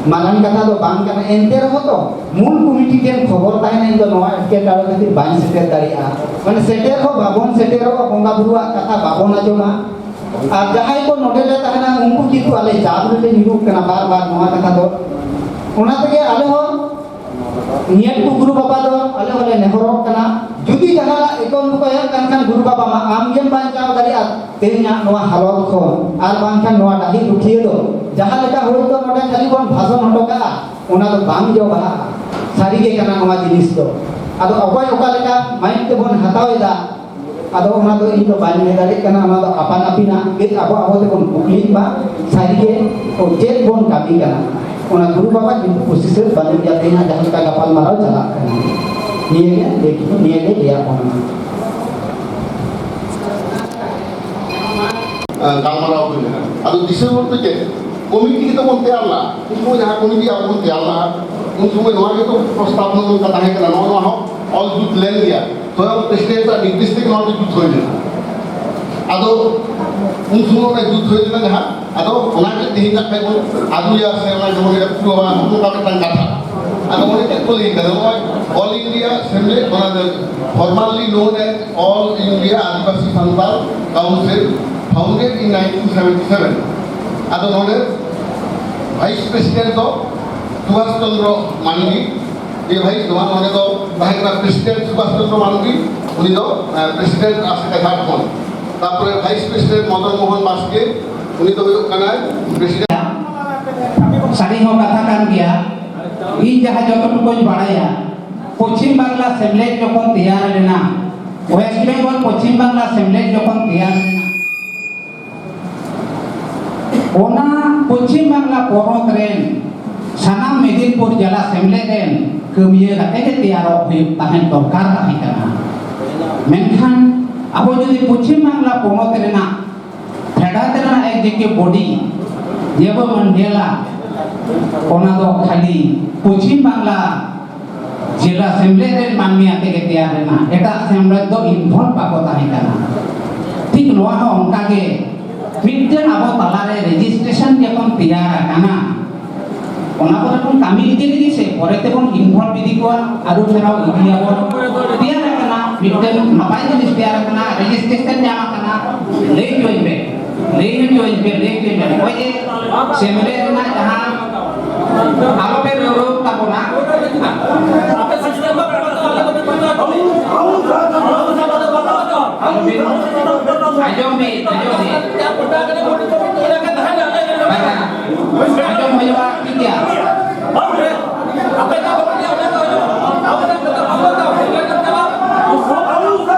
ᱢᱟᱨᱟᱝ ᱠᱟᱛᱷᱟ ᱫᱚ ᱵᱟᱝ ᱠᱟᱱᱟ᱾ ᱮᱱᱛᱮ ᱨᱮᱦᱚᱸ ᱛᱚ ᱢᱩᱞ ᱠᱚᱢᱤᱴᱤ ᱴᱷᱮᱱ ᱠᱷᱚᱵᱚᱨ ᱛᱟᱦᱮᱱᱟ, ᱤᱧ ᱫᱚ ᱱᱚᱣᱟ ᱮᱴᱠᱮᱴᱚᱬᱮ ᱠᱷᱟᱹᱛᱤᱨ ᱵᱟᱹᱧ ᱥᱮᱴᱮᱨ ᱫᱟᱲᱮᱭᱟᱜᱼᱟ᱾ ᱢᱟᱱᱮ ᱥᱮᱴᱮᱨ ᱦᱚᱸ ᱵᱟᱵᱚᱱ ᱥᱮᱴᱮᱨᱚᱜᱼᱟ, ᱵᱚᱸᱜᱟ ᱵᱩᱨᱩᱣᱟᱜ ᱠᱟᱛᱷᱟ ᱵᱟᱵᱚᱱ ᱟᱸᱡᱚᱢᱟ᱾ ᱟᱨ ᱡᱟᱦᱟᱸᱭ ᱠᱚ ᱱᱚᱰᱮ ᱞᱮ ᱛᱟᱦᱮᱱᱟ, ᱩᱱᱠᱩ ᱠᱤᱱᱛᱩ ᱟᱞᱮ ᱡᱟᱵᱽ ᱨᱮᱞᱮ ᱧᱩᱨᱩᱜ ᱠᱟᱱᱟ ᱵᱟᱨ ᱵᱟᱨ ᱱᱚᱣᱟ ᱠᱟᱛᱷᱟ ᱫᱚ᱾ ᱚᱱᱟ ᱛᱮᱜᱮ ᱟᱞᱮ ᱦᱚᱸ ᱱᱤᱭᱟᱹ ᱠᱚ ᱜᱩᱨᱩ ᱵᱟᱵᱟ ᱫᱚ ᱟᱞᱮ ᱦᱚᱸᱞᱮ ᱱᱮᱦᱚᱨᱚᱜ ᱠᱟᱱᱟ, ᱡᱩᱫᱤ ᱡᱟᱦᱟᱱᱟᱜ ᱮᱠᱚᱢ ᱠᱚ ᱮᱢ ᱠᱟᱱ ᱠᱷᱟᱱ, ᱜᱩᱨᱩ ᱵᱟᱵᱟ ᱢᱟ ᱟᱢ ᱜᱮᱢ ᱵᱟᱧᱪᱟᱣ ᱫᱟᱲᱮᱭᱟᱜᱼᱟ ᱛᱮᱦᱮᱧᱟᱜ ᱱᱚᱣᱟ ᱦᱟᱞᱚᱛ ᱠᱷᱚᱱ, ᱟᱨ ᱵᱟᱝᱠᱷᱟᱱ ᱱᱚᱣᱟ ᱰᱟᱹᱦᱤ ᱨᱩᱠᱷᱤᱭᱟᱹ ᱫᱚ ᱡᱟᱦᱟᱸ ᱞᱮᱠᱟ ᱦᱳᱭᱛᱳ ᱱᱚᱰᱮ ᱠᱷᱟᱹᱞᱤ ᱵᱚᱱ ᱵᱷᱟᱥᱚᱱ ᱦᱚᱴᱚ ᱠᱟᱜᱼᱟ, ᱚᱱᱟ ᱫᱚ ᱵᱟᱝ ᱡᱚ ᱵᱟᱦᱟᱜᱼᱟ᱾ ᱥᱟᱹᱨᱤ ᱜᱮ ᱠᱟᱱᱟ ᱱᱚᱣᱟ ᱡᱤᱱᱤᱥ ᱫᱚ᱾ ᱟᱫᱚ ᱚᱠᱚᱭ ᱚᱠᱟ ᱞᱮᱠᱟ ᱢᱟᱭᱤᱠ ᱛᱮᱵᱚᱱ ᱦᱟᱛᱟᱣ ᱮᱫᱟ, ᱟᱫᱚ ᱚᱱᱟ ᱫᱚ ᱤᱧ ᱫᱚ ᱵᱟᱹᱧ ᱞᱟᱹᱭ ᱫᱟᱲᱮᱭᱟᱜ ᱠᱟᱱᱟ, ᱚᱱᱟ ᱫᱚ ᱟᱯᱟᱱ ᱟᱹᱯᱤᱱᱟᱜ ᱜᱮ᱾ ᱟᱵᱚ ᱟᱵᱚ ᱛᱮᱵᱚᱱ ᱠᱩᱠᱞᱤᱜ ᱢᱟ, ᱥᱟᱹᱨᱤ ᱜᱮ ᱪᱮᱫ ᱵᱚᱱ ᱠᱟᱹᱢᱤ ᱠᱟᱱᱟ᱾ ᱚᱱᱟ ᱜᱩᱨᱩ ᱵᱟᱵᱟ ᱠᱤᱱᱛᱩ ᱠᱩᱥᱤ ᱥᱟᱹᱛ ᱵᱟᱹᱱᱩᱜ ᱜᱮᱭᱟ, ᱛᱮᱦᱮᱧᱟᱜ ᱡᱟᱦᱟᱸ ᱞᱮᱠᱟ ᱜᱟᱯᱟᱞ ᱢᱟᱨᱟᱣ ᱪᱟᱞᱟᱜ ᱠᱟᱱᱟ, ᱱᱤᱭᱟᱹ ᱜᱮ ᱞᱟᱹᱭ, ᱱᱤᱭᱟᱹ ᱜᱮ ᱞᱟᱹᱭᱟᱜ ᱵᱚᱱᱟ᱾ ᱜᱟᱞᱢᱟᱨᱟᱣ ᱦᱩᱭ ᱞᱮᱱᱟ᱾ ᱟᱫᱚ ᱫᱤᱥᱟᱹ ᱵᱚᱞᱛᱮ ᱪᱮᱫ, ᱠᱚᱢᱤᱴᱤ ᱜᱮᱛᱚ ᱵᱚᱱ ᱛᱮᱭᱟᱨ ᱞᱮᱫᱟ᱾ ᱩᱱ ᱥᱚᱢᱚᱭ ᱡᱟᱦᱟᱸ ᱠᱚᱢᱤᱴᱤ ᱟᱵᱚ ᱵᱚᱱ ᱛᱮᱭᱟᱨ ᱞᱮᱫᱟ, ᱩᱱ ᱥᱚᱢᱚᱭ ᱱᱚᱣᱟ ᱜᱮᱛᱚ ᱯᱨᱚᱥᱛᱟᱵ ᱦᱚᱸ ᱱᱚᱝᱠᱟ ᱛᱟᱦᱮᱸ ᱠᱟᱱᱟ, ᱱᱚᱣᱟ, ᱱᱚᱣᱟ ᱦᱚᱸ ᱚᱞ ᱡᱩᱛ ᱞᱮᱱ ᱜᱮᱭᱟ᱾ ᱥᱚᱭᱚᱝ ᱯᱨᱮᱥᱤᱰᱮᱱᱴ ᱟᱜ ᱱᱤᱨᱫᱮᱥ ᱛᱮᱜᱮ ᱱᱚᱣᱟ ᱫᱚ ᱡᱩᱛ ᱦᱩᱭ ᱞᱮᱱᱟ᱾ ᱟᱫᱚ ᱩᱱ ᱥᱚᱢᱚᱭ ᱚᱱᱟ ᱡᱩᱛ ᱦᱩᱭ ᱞᱮᱱᱟ ᱡᱟᱦᱟᱸ, ᱟᱫᱚ ᱚᱱᱟ ᱜᱮ ᱛᱮᱦᱮᱧ ᱱᱟᱜ ᱠᱷᱟᱡ ᱵᱚᱱ ᱟᱹᱜᱩᱭᱟ ᱥᱮ ᱚᱱᱟ ᱜᱮᱵᱚᱱ ᱮᱯᱨᱩᱵᱷᱟ, ᱱᱚᱝᱠᱟ ᱢᱤᱫᱴᱟᱝ ᱠᱟᱛᱷᱟ᱾ ᱟᱫᱚ ᱚᱸᱰᱮ ᱪᱮᱫ ᱠᱚ ᱞᱟᱹᱭ ᱠᱟᱫᱟ? ᱱᱚᱜᱼᱚᱭ ᱚᱞ ᱤᱱᱰᱤᱭᱟ ᱥᱮᱢᱞᱮᱫ, ᱚᱱᱟ ᱫᱚ formerly known as All India Adivasi Santal Council, founded in nineteen seventy seven. ᱟᱫᱚ ᱱᱚᱰᱮ ᱵᱷᱟᱭᱤᱥ ᱯᱨᱮᱥᱤᱰᱮᱱᱴ ᱫᱚ ᱥᱩᱵᱷᱟᱥ ᱪᱚᱱᱫᱨᱚ ᱢᱟᱱᱰᱤ, ᱡᱮ ᱵᱷᱟᱭᱤᱥ ᱫᱚ ᱵᱟᱝ, ᱱᱚᱰᱮ ᱫᱚ ᱛᱟᱦᱮᱸ ᱠᱟᱱᱟ ᱯᱨᱮᱥᱤᱰᱮᱱᱴ ᱥᱩᱵᱷᱟᱥ ᱪᱚᱱᱫᱨᱚ ᱢᱟᱱᱰᱤ, ᱩᱱᱤ ᱫᱚ, ᱮ, ᱯᱨᱮᱥᱤᱰᱮᱱᱴ ᱟᱥᱮᱠᱟ ᱡᱷᱟᱲᱠᱷᱚᱸᱰ᱾ ᱛᱟᱨᱯᱚᱨᱮ ᱵᱷᱟᱭᱤᱥ ᱯᱨᱮᱥᱤᱰᱮᱱᱴ ᱢᱚᱫᱚᱱ ᱢᱳᱦᱚᱱ ᱵᱟᱥᱠᱮ, ᱩᱱᱤ ᱫᱚ ᱦᱩᱭᱩᱜ ᱠᱟᱱᱟᱭ ᱯᱨᱮᱥᱤᱰᱮᱱᱴ᱾ ᱥᱟᱹᱨᱤ ᱦᱚᱸ ᱠᱟᱛᱷᱟ ᱠᱟᱱ ᱜᱮᱭᱟ᱾ ᱤᱧ ᱡᱟᱦᱟᱸ ᱡᱚᱛᱚ ᱴᱩᱠᱩᱧ ᱵᱟᱲᱟᱭᱟ, ᱯᱚᱪᱷᱤᱢ ᱵᱟᱝᱞᱟ ᱥᱮᱢᱞᱮᱫ ᱡᱚᱠᱷᱚᱱ ᱛᱮᱭᱟᱨ ᱞᱮᱱᱟ, ᱳᱭᱮᱥᱴ ᱵᱮᱝᱜᱚᱞ ᱯᱚᱪᱷᱤᱢ ᱵᱟᱝᱞᱟ ᱥᱮᱢᱞᱮᱫ ᱡᱚᱠᱷᱚᱱ ᱛᱮᱭᱟᱨ ᱞᱮᱱᱟ, ᱚᱱᱟ ᱯᱚᱪᱷᱤᱢ ᱵᱟᱝᱞᱟ ᱯᱚᱱᱚᱛ ᱨᱮᱱ ᱥᱟᱱᱟᱢ ᱢᱮᱫᱤᱱᱯᱩᱨ ᱡᱮᱞᱟ ᱥᱮᱢᱞᱮᱫ ᱨᱮᱱ ᱠᱟᱹᱢᱤᱭᱟᱹ ᱠᱟᱛᱮ ᱜᱮ ᱛᱮᱭᱟᱨᱚᱜ ᱦᱩᱭᱩᱜ ᱛᱟᱦᱮᱸ, ᱫᱚᱨᱠᱟᱨ ᱛᱟᱦᱮᱸ ᱠᱟᱱᱟ᱾ ᱢᱮᱱᱠᱷᱟᱱ ᱟᱵᱚ ᱡᱩᱫᱤ ᱯᱚᱪᱷᱤᱢ ᱵᱟᱝᱞᱟ ᱯᱚᱱᱚᱛ ᱨᱮᱱᱟᱜ ᱯᱷᱮᱰᱟᱛ ᱨᱮᱱᱟᱜ executive body ᱡᱮ ᱵᱚᱱ ᱧᱮᱞᱟ, ᱚᱱᱟ ᱫᱚ ᱠᱷᱟᱹᱞᱤ ᱯᱚᱪᱷᱤᱢ ᱵᱟᱝᱞᱟ ᱡᱮᱞᱟ ᱥᱮᱢᱞᱮᱫ ᱨᱮᱱ ᱢᱟᱹᱱᱢᱤ ᱟᱛᱮ ᱜᱮ ᱛᱮᱭᱟᱨ ᱞᱮᱱᱟ, ᱮᱴᱟᱜ ᱥᱮᱢᱞᱮᱫ ᱫᱚ involve ᱵᱟᱠᱚ ᱛᱟᱦᱮᱸ ᱠᱟᱱᱟ᱾ ᱴᱷᱤᱠ ᱱᱚᱣᱟ ᱦᱚᱸ ᱚᱱᱠᱟ ᱜᱮ, ᱢᱤᱫᱴᱮᱱ ᱟᱵᱚ ᱛᱟᱞᱟᱨᱮ registration ᱡᱚᱠᱷᱚᱱ ᱛᱮᱭᱟᱨ ᱟᱠᱟᱱᱟ, ᱚᱱᱟ ᱠᱚᱨᱮ ᱵᱚᱱ ᱠᱟᱹᱢᱤ ᱤᱫᱤ ᱞᱟᱹᱜᱤᱫ ᱥᱮ ᱯᱚᱨᱮ ᱛᱮᱵᱚᱱ involve ᱤᱫᱤ ᱠᱚᱣᱟ, ᱟᱹᱨᱩ ᱯᱷᱮᱨᱟᱣ ᱤᱫᱤᱭᱟᱵᱚᱱ᱾ ᱛᱮᱭᱟᱨ ᱟᱠᱟᱱᱟ, ᱢᱤᱫᱴᱮᱱ ᱱᱟᱯᱟᱭ ᱡᱤᱱᱤᱥ ᱛᱮᱭᱟᱨ ᱟᱠᱟᱱᱟ, registration ᱧᱟᱢ ᱟᱠᱟᱱᱟ, ᱞᱟᱹᱭ ᱦᱚᱪᱚᱭ ᱯᱮ᱾ ᱞᱟᱹᱭ ᱦᱚᱪᱚᱧ ᱢᱮ, ᱞᱟᱹᱭ ᱦᱚᱪᱚᱧ ᱢᱮ᱾ ᱱᱚᱜᱼᱚᱭ ᱡᱮ ᱥᱮᱢᱞᱮᱫ ᱨᱮᱱᱟᱜ ᱡᱟᱦᱟᱸ ᱟᱞᱚᱯᱮ ᱨᱟᱹᱣᱨᱟᱹᱣ ᱛᱟᱵᱚᱱᱟ᱾ ᱟᱞᱚᱵᱤᱱ, ᱟᱸᱡᱚᱢ ᱵᱤᱱ, ᱟᱸᱡᱚᱢ ᱵᱤᱱ᱾ ᱵᱟᱝᱟ, ᱟᱸᱡᱚᱢ ᱦᱩᱭᱩᱜᱼᱟ, ᱴᱷᱤᱠ ᱜᱮᱭᱟ᱾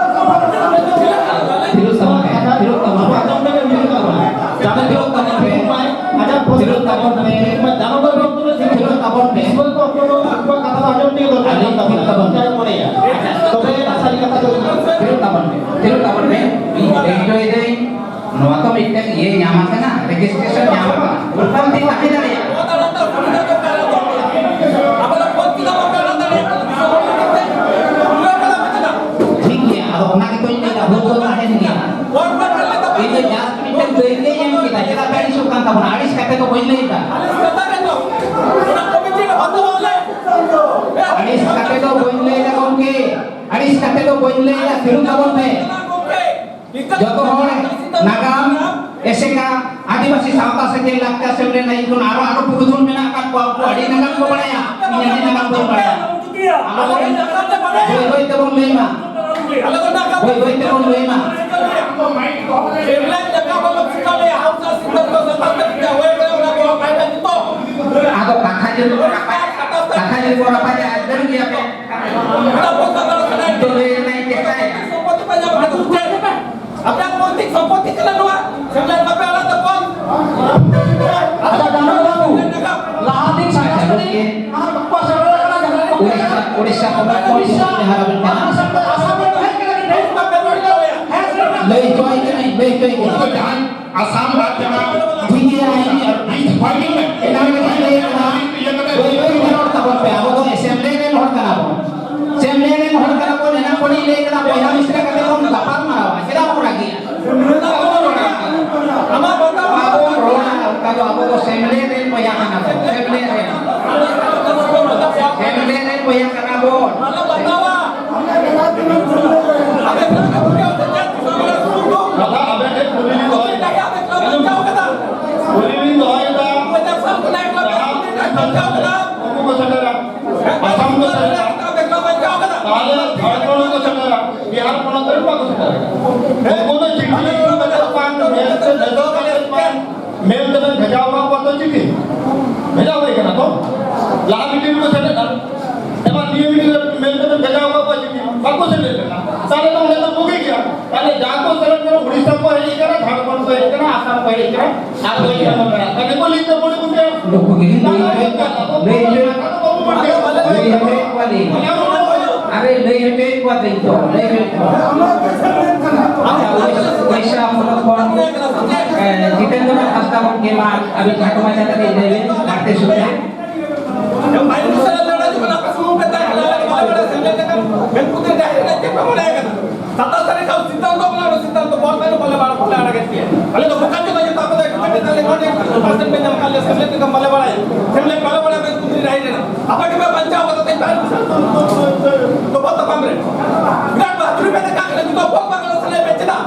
ᱛᱷᱤᱨᱚᱜ ᱛᱟᱵᱚᱱ ᱯᱮ, ᱛᱷᱤᱨᱚᱜ ᱛᱟᱵᱚᱱ ᱯᱮ, ᱛᱷᱤᱨᱚᱜ ᱛᱟᱵᱚᱱ ᱯᱮ, ᱛᱷᱤᱨᱚᱜ ᱛᱟᱵᱚᱱ ᱯᱮ, ᱛᱷᱤᱨᱚᱜ ᱛᱟᱵᱚᱱ ᱯᱮ᱾ ᱟᱹᱞᱤᱧ ᱛᱷᱤᱨ ᱛᱟᱵᱚᱱ ᱯᱮ᱾ ᱛᱷᱤᱨᱚᱜ ᱛᱟᱵᱚᱱ ᱯᱮ, ᱛᱷᱤᱨᱚᱜ ᱛᱟᱵᱚᱱ ᱯᱮ᱾ ᱤᱧ ᱞᱟᱹᱭ ᱦᱚᱪᱚᱭᱮᱫᱟᱹᱧ, ᱱᱚᱣᱟ ᱛᱚ ᱢᱤᱫᱴᱟᱝ ᱤᱭᱟᱹ ᱧᱟᱢ ᱟᱠᱟᱱᱟ, ᱨᱮᱡᱤᱥᱴᱨᱮᱥᱚᱱ ᱧᱟᱢ ᱟᱠᱟᱱᱟ, ᱚᱱᱠᱟᱱ ᱫᱤᱱ ᱛᱟᱦᱮᱸ ᱫᱟᱲᱮᱭᱟᱜᱼᱟ᱾ ᱴᱷᱤᱠ ᱜᱮᱭᱟ, ᱟᱫᱚ ᱚᱱᱟ ᱜᱮᱛᱚᱧ ᱞᱟᱹᱭᱫᱟ, ᱵᱷᱩᱞ ᱫᱚ ᱛᱟᱦᱮᱱ ᱜᱮᱭᱟ᱾ ᱤᱧ ᱫᱚ just ᱢᱤᱫᱴᱟᱝ ᱫᱟᱹᱭᱠᱟᱹᱧ ᱮᱢ ᱠᱮᱫᱟ, ᱪᱮᱫᱟᱜ ᱯᱮ ᱟᱹᱲᱤᱥᱚᱜ ᱠᱟᱱ ᱛᱟᱵᱚᱱᱟ? ᱟᱹᱲᱤᱥ ᱠᱟᱛᱮ ᱫᱚ ᱵᱟᱹᱧ ᱞᱟᱹᱭᱫᱟ, ᱟᱹᱲᱤᱥ ᱠᱟᱛᱮ ᱫᱚ ᱵᱟᱹᱧ ᱞᱟᱹᱭᱫᱟ ᱜᱚᱢᱠᱮ, ᱟᱹᱲᱤᱥ ᱠᱟᱛᱮ ᱫᱚ ᱵᱟᱹᱧ ᱞᱟᱹᱭᱫᱟ, ᱛᱷᱤᱨᱚᱜ ᱛᱟᱵᱚᱱ ᱯᱮ᱾ ᱡᱚᱛᱚ ᱦᱚᱲ ᱱᱟᱜᱟᱢ, ᱮᱥᱮᱠᱟ, ᱟᱹᱫᱤᱵᱟᱹᱥᱤ ᱥᱟᱶᱛᱟ ᱥᱮᱪᱮᱫ ᱞᱟᱠᱪᱟᱨ ᱥᱮᱢᱞᱮᱫ ᱞᱟᱹᱜᱤᱫ ᱠᱷᱚᱱ ᱟᱨᱚ ᱟᱨᱚ ᱯᱩᱨᱩᱫᱷᱩᱞ ᱢᱮᱱᱟᱜ ᱟᱠᱟᱫ ᱠᱚᱣᱟ, ᱩᱱᱠᱩ ᱟᱹᱰᱤ ᱱᱟᱜᱟᱢ ᱠᱚ ᱵᱟᱲᱟᱭᱟ, ᱤᱧ ᱟᱹᱰᱤ ᱱᱟᱜᱟᱢ ᱵᱟᱹᱧ ᱵᱟᱲᱟᱭᱟ᱾ ᱟᱞᱚ ᱵᱚᱱ ᱵᱟᱹᱭ ᱵᱟᱹᱭ ᱛᱮᱵᱚᱱ ᱞᱟᱹᱭ ᱢᱟ, ᱵᱟᱹᱭ ᱵᱟᱹᱭ ᱛᱮᱵᱚᱱ ᱞᱟᱹᱭ ᱢᱟ᱾ ᱟᱫᱚ ᱠᱟᱛᱷᱟ ᱡᱩᱫᱤ ᱵᱚᱱ ᱨᱟᱯᱟᱪ, ᱠᱟᱛᱷᱟ ᱡᱩᱫᱤ ᱵᱚᱱ ᱨᱟᱯᱟᱪᱟ, ᱟᱡ ᱫᱟᱹᱲ ᱜᱮᱭᱟ ᱯᱮ᱾ ᱤᱧ ᱫᱚ ᱞᱟᱹᱭ ᱨᱮᱱᱟᱜ ᱤᱧ ᱪᱮᱥᱴᱟᱭᱮᱫᱟ᱾ ᱟᱯᱮᱭᱟᱜ ᱯᱨᱚᱛᱤᱠ ᱥᱚᱢᱯᱚᱛᱤ ᱠᱟᱱᱟ ᱱᱚᱣᱟ᱾ ᱥᱮᱢᱞᱮᱫ ᱵᱟᱯᱮ ᱟᱲᱟᱜ ᱛᱟᱠᱚᱣᱟ᱾ ᱟᱪᱪᱷᱟ, ᱰᱟᱸᱰᱵᱳᱥ ᱵᱟᱹᱵᱩ, ᱞᱟᱦᱟ ᱫᱤᱱ ᱥᱟᱛᱟᱥ ᱛᱟᱹᱨᱤᱠᱷ ᱟᱨ ᱵᱟᱠᱚ ᱥᱮᱴᱮᱨ ᱟᱠᱟᱱᱟ, ᱡᱟᱦᱟᱸ ᱠᱚ ᱩᱲᱤᱥᱥᱟ, ᱩᱲᱤᱥᱥᱟ ᱯᱚᱱᱚᱛ ᱠᱷᱚᱱ ᱩᱲᱤᱥᱥᱟ, ᱡᱟᱦᱟᱸ ᱨᱮᱵᱮᱱ ᱪᱟᱞᱟᱜ᱾ ᱟᱥᱟᱢ ᱨᱮ ᱦᱮᱡ ᱠᱟᱱᱟ, ᱦᱮᱡ ᱠᱟᱱᱟ, ᱦᱮᱡ ᱠᱟᱱᱟ᱾ ᱞᱟᱹᱭ ᱦᱚᱪᱚᱭ ᱠᱟᱹᱱᱟᱹᱧ, ᱞᱟᱹᱭ ᱦᱚᱪᱚᱭ ᱠᱟᱹᱱᱟᱹᱧ᱾ ᱡᱟᱦᱟᱸᱭ ᱟᱥᱟᱢ ᱨᱟᱡᱽ ᱡᱟᱦᱟᱸ ᱴᱷᱤᱠ ᱜᱮᱭᱟ, ᱤᱧ ᱮᱱᱟᱝ ᱨᱮᱜᱮᱧ ᱞᱟᱹᱭ ᱠᱟᱫᱟ, ᱵᱟᱹᱭ ᱵᱟᱹᱭ ᱛᱮ ᱨᱚᱲ ᱛᱟᱵᱚᱱ ᱯᱮ, ᱟᱵᱚ ᱫᱚ ᱮᱥᱮᱢᱵᱞᱤ ᱨᱮᱱ ᱦᱚᱲ ᱠᱟᱱᱟ ᱵᱚᱱ᱾ ᱮᱥᱮᱢᱵᱞᱤ ᱨᱮᱱ ᱦᱚᱲ ᱠᱟᱱᱟ ᱵᱚᱱ, ᱮᱱᱟᱝ ᱠᱷᱚᱱᱤᱧ ᱞᱟᱹᱭ ᱠᱟᱫᱟ, ᱵᱚᱭᱦᱟ ᱢᱤᱥᱨᱟ ᱠᱟᱛᱮ ᱵᱚᱱ ᱜᱟᱯᱟᱞ ᱢᱟᱨᱟᱣᱟ, ᱪᱮᱫᱟᱜ ᱵᱚᱱ ᱨᱟᱹᱜᱤᱜᱼᱟ? ᱟᱵᱚ ᱵᱚᱱ ᱨᱚᱲᱟ, ᱚᱱᱠᱟ ᱫᱚ ᱟᱵᱚ ᱫᱚ ᱮᱥᱮᱢᱵᱞᱤ ᱨᱮᱱ ᱵᱚᱭᱦᱟ ᱠᱟᱱᱟ ᱵᱚᱱ, ᱮᱥᱮᱢᱵᱞᱤ ᱨᱮᱱ, ᱮᱥᱮᱢᱵᱞᱤ ᱨᱮᱱ ᱵᱚᱭᱦᱟ ᱠᱟᱱᱟ ᱵᱚᱱ᱾ ᱫᱟᱫᱟ, ᱟᱵᱮᱱ ᱴᱷᱮᱱ ᱠᱩᱞᱤ ᱞᱤᱧ ᱫᱚᱦᱚᱭᱮᱫᱟ᱾ ᱟᱸᱡᱚᱢ ᱢᱮ᱾ ᱵᱷᱮᱡᱟ ᱦᱩᱭ ᱠᱟᱱᱟ ᱛᱚ, ᱞᱟᱦᱟ ᱢᱤᱴᱤᱝ ᱨᱮᱠᱚ ᱥᱮᱞᱮᱫ ᱞᱮᱱᱟ᱾ ᱮᱵᱟᱨ ᱱᱤᱭᱟᱹ ᱢᱤᱴᱤᱝ ᱨᱮ ᱢᱮᱱ ᱠᱟᱛᱮ ᱵᱷᱮᱡᱟ ᱟᱠᱟᱫ ᱠᱚᱣᱟ ᱪᱤᱴᱷᱤ, ᱵᱟᱠᱚ ᱥᱮᱞᱮᱫ ᱞᱮᱱᱟ᱾ ᱛᱟᱦᱞᱮ ᱛᱚ ᱚᱸᱰᱮ ᱫᱚ ᱵᱩᱜᱤ ᱜᱮᱭᱟ᱾ ᱛᱟᱦᱞᱮ ᱡᱟᱦᱟᱸ ᱠᱚ ᱥᱮᱞᱮᱫ ᱠᱟᱱᱟ, ᱩᱲᱤᱥᱥᱟ ᱠᱚ ᱦᱮᱡ ᱠᱟᱱᱟ, ᱡᱷᱟᱲᱠᱷᱚᱸᱰ ᱠᱚ ᱦᱮᱡ ᱠᱟᱱᱟ, ᱟᱥᱟᱢ ᱠᱚ ᱦᱮᱡ ᱠᱟᱱᱟ, ᱟᱨ ᱠᱚ ᱦᱮᱡ ᱠᱟᱱᱟ ᱱᱚᱰᱮ᱾ ᱛᱟᱦᱞᱮ ᱠᱚ ᱞᱟᱹᱭ ᱛᱟᱵᱚᱱ ᱜᱚᱢᱠᱮ, ᱱᱩᱠᱩ ᱜᱮ ᱞᱟᱹᱭ ᱦᱚᱪᱚᱭᱮᱫ ᱠᱚᱣᱟ, ᱞᱟᱹᱭ ᱦᱚᱪᱚᱭᱮᱫ ᱠᱚᱣᱟ, ᱞᱟᱹᱭ ᱦᱚᱪᱚᱭᱮᱫ ᱠᱚᱣᱟ ᱞᱤᱧ᱾ ᱟᱨᱮ, ᱞᱟᱹᱭ ᱦᱚᱪᱚᱭᱮᱫ ᱠᱚᱣᱟ ᱛᱚ, ᱞᱟᱹᱭ ᱦᱚᱪᱚᱭᱮᱫ ᱠᱚᱣᱟ᱾ ᱟᱪᱪᱷᱟ, ᱩᱲᱤᱥᱥᱟ ᱯᱚᱱᱚᱛ ᱠᱷᱚᱱ, ᱮ, ᱡᱤᱛᱮᱱᱫᱨᱚ ᱦᱟᱸᱥᱫᱟ ᱜᱚᱢᱠᱮ, ᱢᱟ ᱟᱹᱵᱤᱱ ᱠᱷᱟᱴᱚ ᱢᱟᱪᱷᱟ ᱛᱮ ᱞᱟᱹᱭ ᱵᱤᱱ, ᱵᱟᱨᱛᱮ ᱥᱩᱛᱨᱮ᱾ ᱥᱟᱛᱟᱥ ᱛᱟᱹᱨᱤᱠᱷ ᱠᱷᱚᱱ ᱥᱤᱫᱽᱫᱷᱟᱱᱛᱚ ᱠᱟᱱᱟ, ᱚᱱᱟ ᱥᱤᱫᱽᱫᱷᱟᱱᱛᱚ ᱵᱚᱞ ᱛᱟᱭᱱᱚᱢ ᱵᱟᱞᱮ ᱵᱟᱲᱟ-, ᱵᱟᱞᱮ ᱟᱲᱟᱜᱮᱫ ᱯᱮᱭᱟ᱾ ᱟᱞᱮ ᱫᱚ ᱵᱚᱠᱟ ᱪᱚᱫᱟ ᱡᱚᱛᱚ ᱟᱯᱮ ᱫᱚ ᱮᱠᱴᱩ ᱠᱟᱹᱴᱤᱡ ᱛᱟᱞᱮ ᱱᱚᱰᱮ ᱯᱟᱨᱥᱮᱱᱴ ᱯᱮ ᱧᱟᱢ ᱠᱟᱜ ᱞᱮᱭᱟ, ᱥᱮᱢᱞᱮᱫ ᱞᱮᱠᱟ ᱵᱟᱞᱮ ᱵᱟᱲᱟᱭᱟ᱾ ᱥᱮᱢᱞᱮᱫ ᱵᱟᱞᱮ ᱵᱟᱲᱟᱭᱟ, ᱵᱮᱥ ᱠᱩᱞᱤ ᱨᱟᱭ ᱨᱮᱱᱟᱜ᱾ ᱟᱯᱮ ᱜᱮᱯᱮ ᱵᱟᱧᱪᱟᱣ ᱠᱟᱫᱟ, ᱛᱮᱦᱮᱧ ᱛᱟᱦᱮᱸ ᱠᱟᱱᱟ ᱛᱚ, ᱛᱚ, ᱛᱚ, ᱛᱚᱯᱟ ᱛᱟᱯᱟᱢ ᱨᱮ᱾ ᱵᱤᱨᱟᱴ ᱵᱟᱦᱟᱫᱩᱨᱤ ᱯᱮ ᱫᱮᱠᱷᱟᱣ ᱠᱮᱫᱟ, ᱡᱚᱛᱚ ᱵᱚᱠ ᱵᱟᱝ ᱥᱟᱞᱟᱭ ᱯᱮ ᱪᱮᱫᱟᱜ?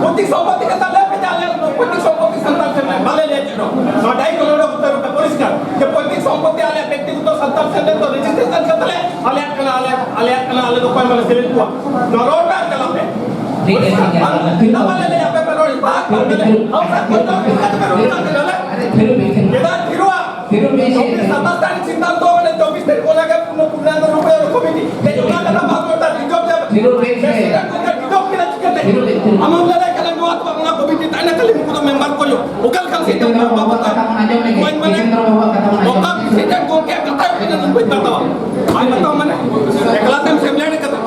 ᱯᱨᱚᱛᱤ ᱥᱚᱢᱯᱚᱛᱤ ᱠᱟᱛᱷᱟ ᱞᱟᱹᱭ ᱯᱮ, ᱟᱞᱮ ᱯᱨᱚᱛᱤ ᱥᱚᱢᱯᱚᱛᱤ ᱥᱟᱱᱛᱟᱲ ᱥᱮᱢᱞᱮᱫ ᱵᱟᱞᱮ ᱞᱟᱹᱭ ᱪᱮᱫ ᱦᱚᱸ᱾ ᱱᱚᱣᱟ ᱰᱟᱭᱤ ᱠᱚ ᱱᱚᱰᱮ ᱩᱛᱟᱹᱨ ᱯᱮ ᱯᱚᱨᱤᱥᱠᱟᱨ᱾ ᱡᱮ ᱯᱨᱚᱛᱤ ᱥᱚᱢᱯᱚᱛᱤ ᱟᱞᱮ ᱵᱮᱠᱛᱤᱜᱚᱛᱚ ᱥᱟᱱᱛᱟᱲ ᱥᱮᱢᱞᱮᱫ ᱫᱚ ᱨᱮᱡᱤᱥᱴᱨᱮᱥᱚᱱ ᱠᱟᱛᱮ ᱞᱮ, ᱟᱞᱮᱭᱟᱜ ᱠᱟᱱᱟ, ᱟᱞᱮ, ᱟᱞᱮᱭᱟᱜ ᱠᱟᱱᱟ, ᱟᱞᱮ ᱫᱚ ᱚᱠᱚᱭ ᱵᱟᱞᱮ ᱥᱮᱞᱮᱫ ᱠᱚᱣᱟ᱾ ᱱᱚᱣᱟ ᱨᱚᱲ ᱯᱮ ᱟᱨ ᱪᱟᱞᱟᱜ ᱯᱮ᱾ ᱴᱷᱤᱠ ᱜᱮᱭᱟ, ᱴᱷᱤᱠ ᱜᱮᱭᱟ᱾ ᱯᱚᱨᱤᱥᱠᱟᱨ, ᱵᱟᱝ, ᱪᱮᱫᱟᱜ ᱵᱟᱞᱮ ᱞᱟᱹᱭᱟ ᱟᱯᱮ ᱯᱮ ᱨᱚᱲ? ᱵᱟᱝ, ᱵᱟᱝ, ᱵᱟᱞᱮ ᱞᱟᱹᱭᱟ᱾ ᱟᱢ ᱥᱟᱛ ᱠᱷᱚᱱ ᱫᱚ ᱟᱯᱮ ᱥᱟᱛ ᱯᱮ ᱨᱚᱲ ᱠᱟᱱ ᱛᱟᱞᱮ᱾ ᱟᱨᱮ, ᱛᱷᱤᱨᱚᱜ ᱵᱤᱱ, ᱛᱷᱤᱨᱚᱜ ᱵᱤᱱ᱾ ᱪᱮᱫᱟᱜ ᱛᱷᱤᱨᱚᱜᱼᱟ? ᱛᱷᱤᱨᱚᱜ ᱵᱤᱱ ᱥᱮ᱾ ᱪᱚᱵᱵᱤᱥ ᱥᱟᱛᱟᱥ ᱛᱟᱹᱨᱤᱠᱷ ᱥᱤᱫᱽᱫᱷᱟᱱᱛᱚ ᱢᱟᱱᱮ ᱪᱚᱵᱵᱤᱥ ᱛᱟᱹᱨᱤᱠᱷ ᱚᱱᱟ ᱜᱮ ᱯᱩᱨᱟᱹ ᱯᱩᱨᱱᱟᱝᱜᱚ ᱨᱩᱯᱮ ᱠᱚᱢᱤᱴᱤ᱾ ᱛᱮᱦᱮᱧ ᱚᱱᱟ ᱠᱟᱛᱷᱟ ᱵᱟᱝ ᱨᱚᱲ ᱫᱟ, ᱨᱤᱡᱚᱵᱽ ᱡᱟᱭᱜᱟ᱾ ᱛᱷᱤᱨᱚᱜ ᱵᱤᱱ ᱥᱮ᱾ ᱯᱨᱮᱥᱤᱰᱮᱱᱴ ᱜᱚᱢᱠᱮ ᱨᱤᱡᱚᱵᱽ ᱠᱮᱫᱟ ᱪᱤᱠᱟᱹᱛᱮ? ᱛᱷᱤᱨᱚᱜ ᱵᱤᱱ, ᱛᱷᱤᱨᱚᱜ ᱵᱤᱱ᱾ ᱟᱢᱮᱢ ᱞᱟᱹᱭ ᱫᱟᱲᱮᱭᱟᱜ ᱠᱟᱱᱟ ᱱᱚᱣᱟ ᱫᱚ ᱵᱟᱝ, ᱚᱱᱟ ᱠᱚᱢᱤᱴᱤ ᱛᱟᱦᱮᱱᱟ, ᱠᱷᱟᱹᱞᱤ ᱩᱱᱠᱩ ᱫᱚ ᱢᱮᱢᱵᱟᱨ ᱠᱚ ᱦᱩᱭᱩᱜ᱾ ᱚᱠᱟ ᱞᱮᱠᱟᱱ ᱥᱤᱫᱽᱫᱷᱟᱱᱛᱚ ᱡᱤᱛᱮᱱᱫᱨᱚ ᱵᱟᱵᱩᱣᱟᱜ ᱠᱟᱛᱷᱟ ᱵᱚᱱ ᱟᱸᱡᱚᱢ ᱞᱮᱜᱮ᱾ ᱵᱟᱹᱧ ᱢᱮᱱᱟ᱾ ᱡᱤᱛᱮᱱᱫᱨᱚ ᱵᱟᱵᱩᱣᱟᱜ ᱠᱟᱛᱷᱟ ᱵᱚᱱ ᱟᱸᱡᱚᱢ ᱚᱠᱟ ᱞᱮᱜᱮ᱾ ᱯᱨᱮᱥᱤᱰᱮᱱᱴ ᱜᱚᱢᱠᱮ ᱠᱟᱛᱷᱟ ᱦᱩᱭ ᱠᱟᱱᱟ, ᱤᱧ ᱵᱟᱹᱧ ᱵᱟᱛᱟᱣᱟ᱾ ᱵᱟᱭ ᱵᱟᱛᱟᱣᱟ ᱢᱟᱱᱮ? ᱮᱠᱞᱟ ᱛᱮᱢ ᱥᱮᱢᱞᱮᱫ ᱠᱟᱫᱟ᱾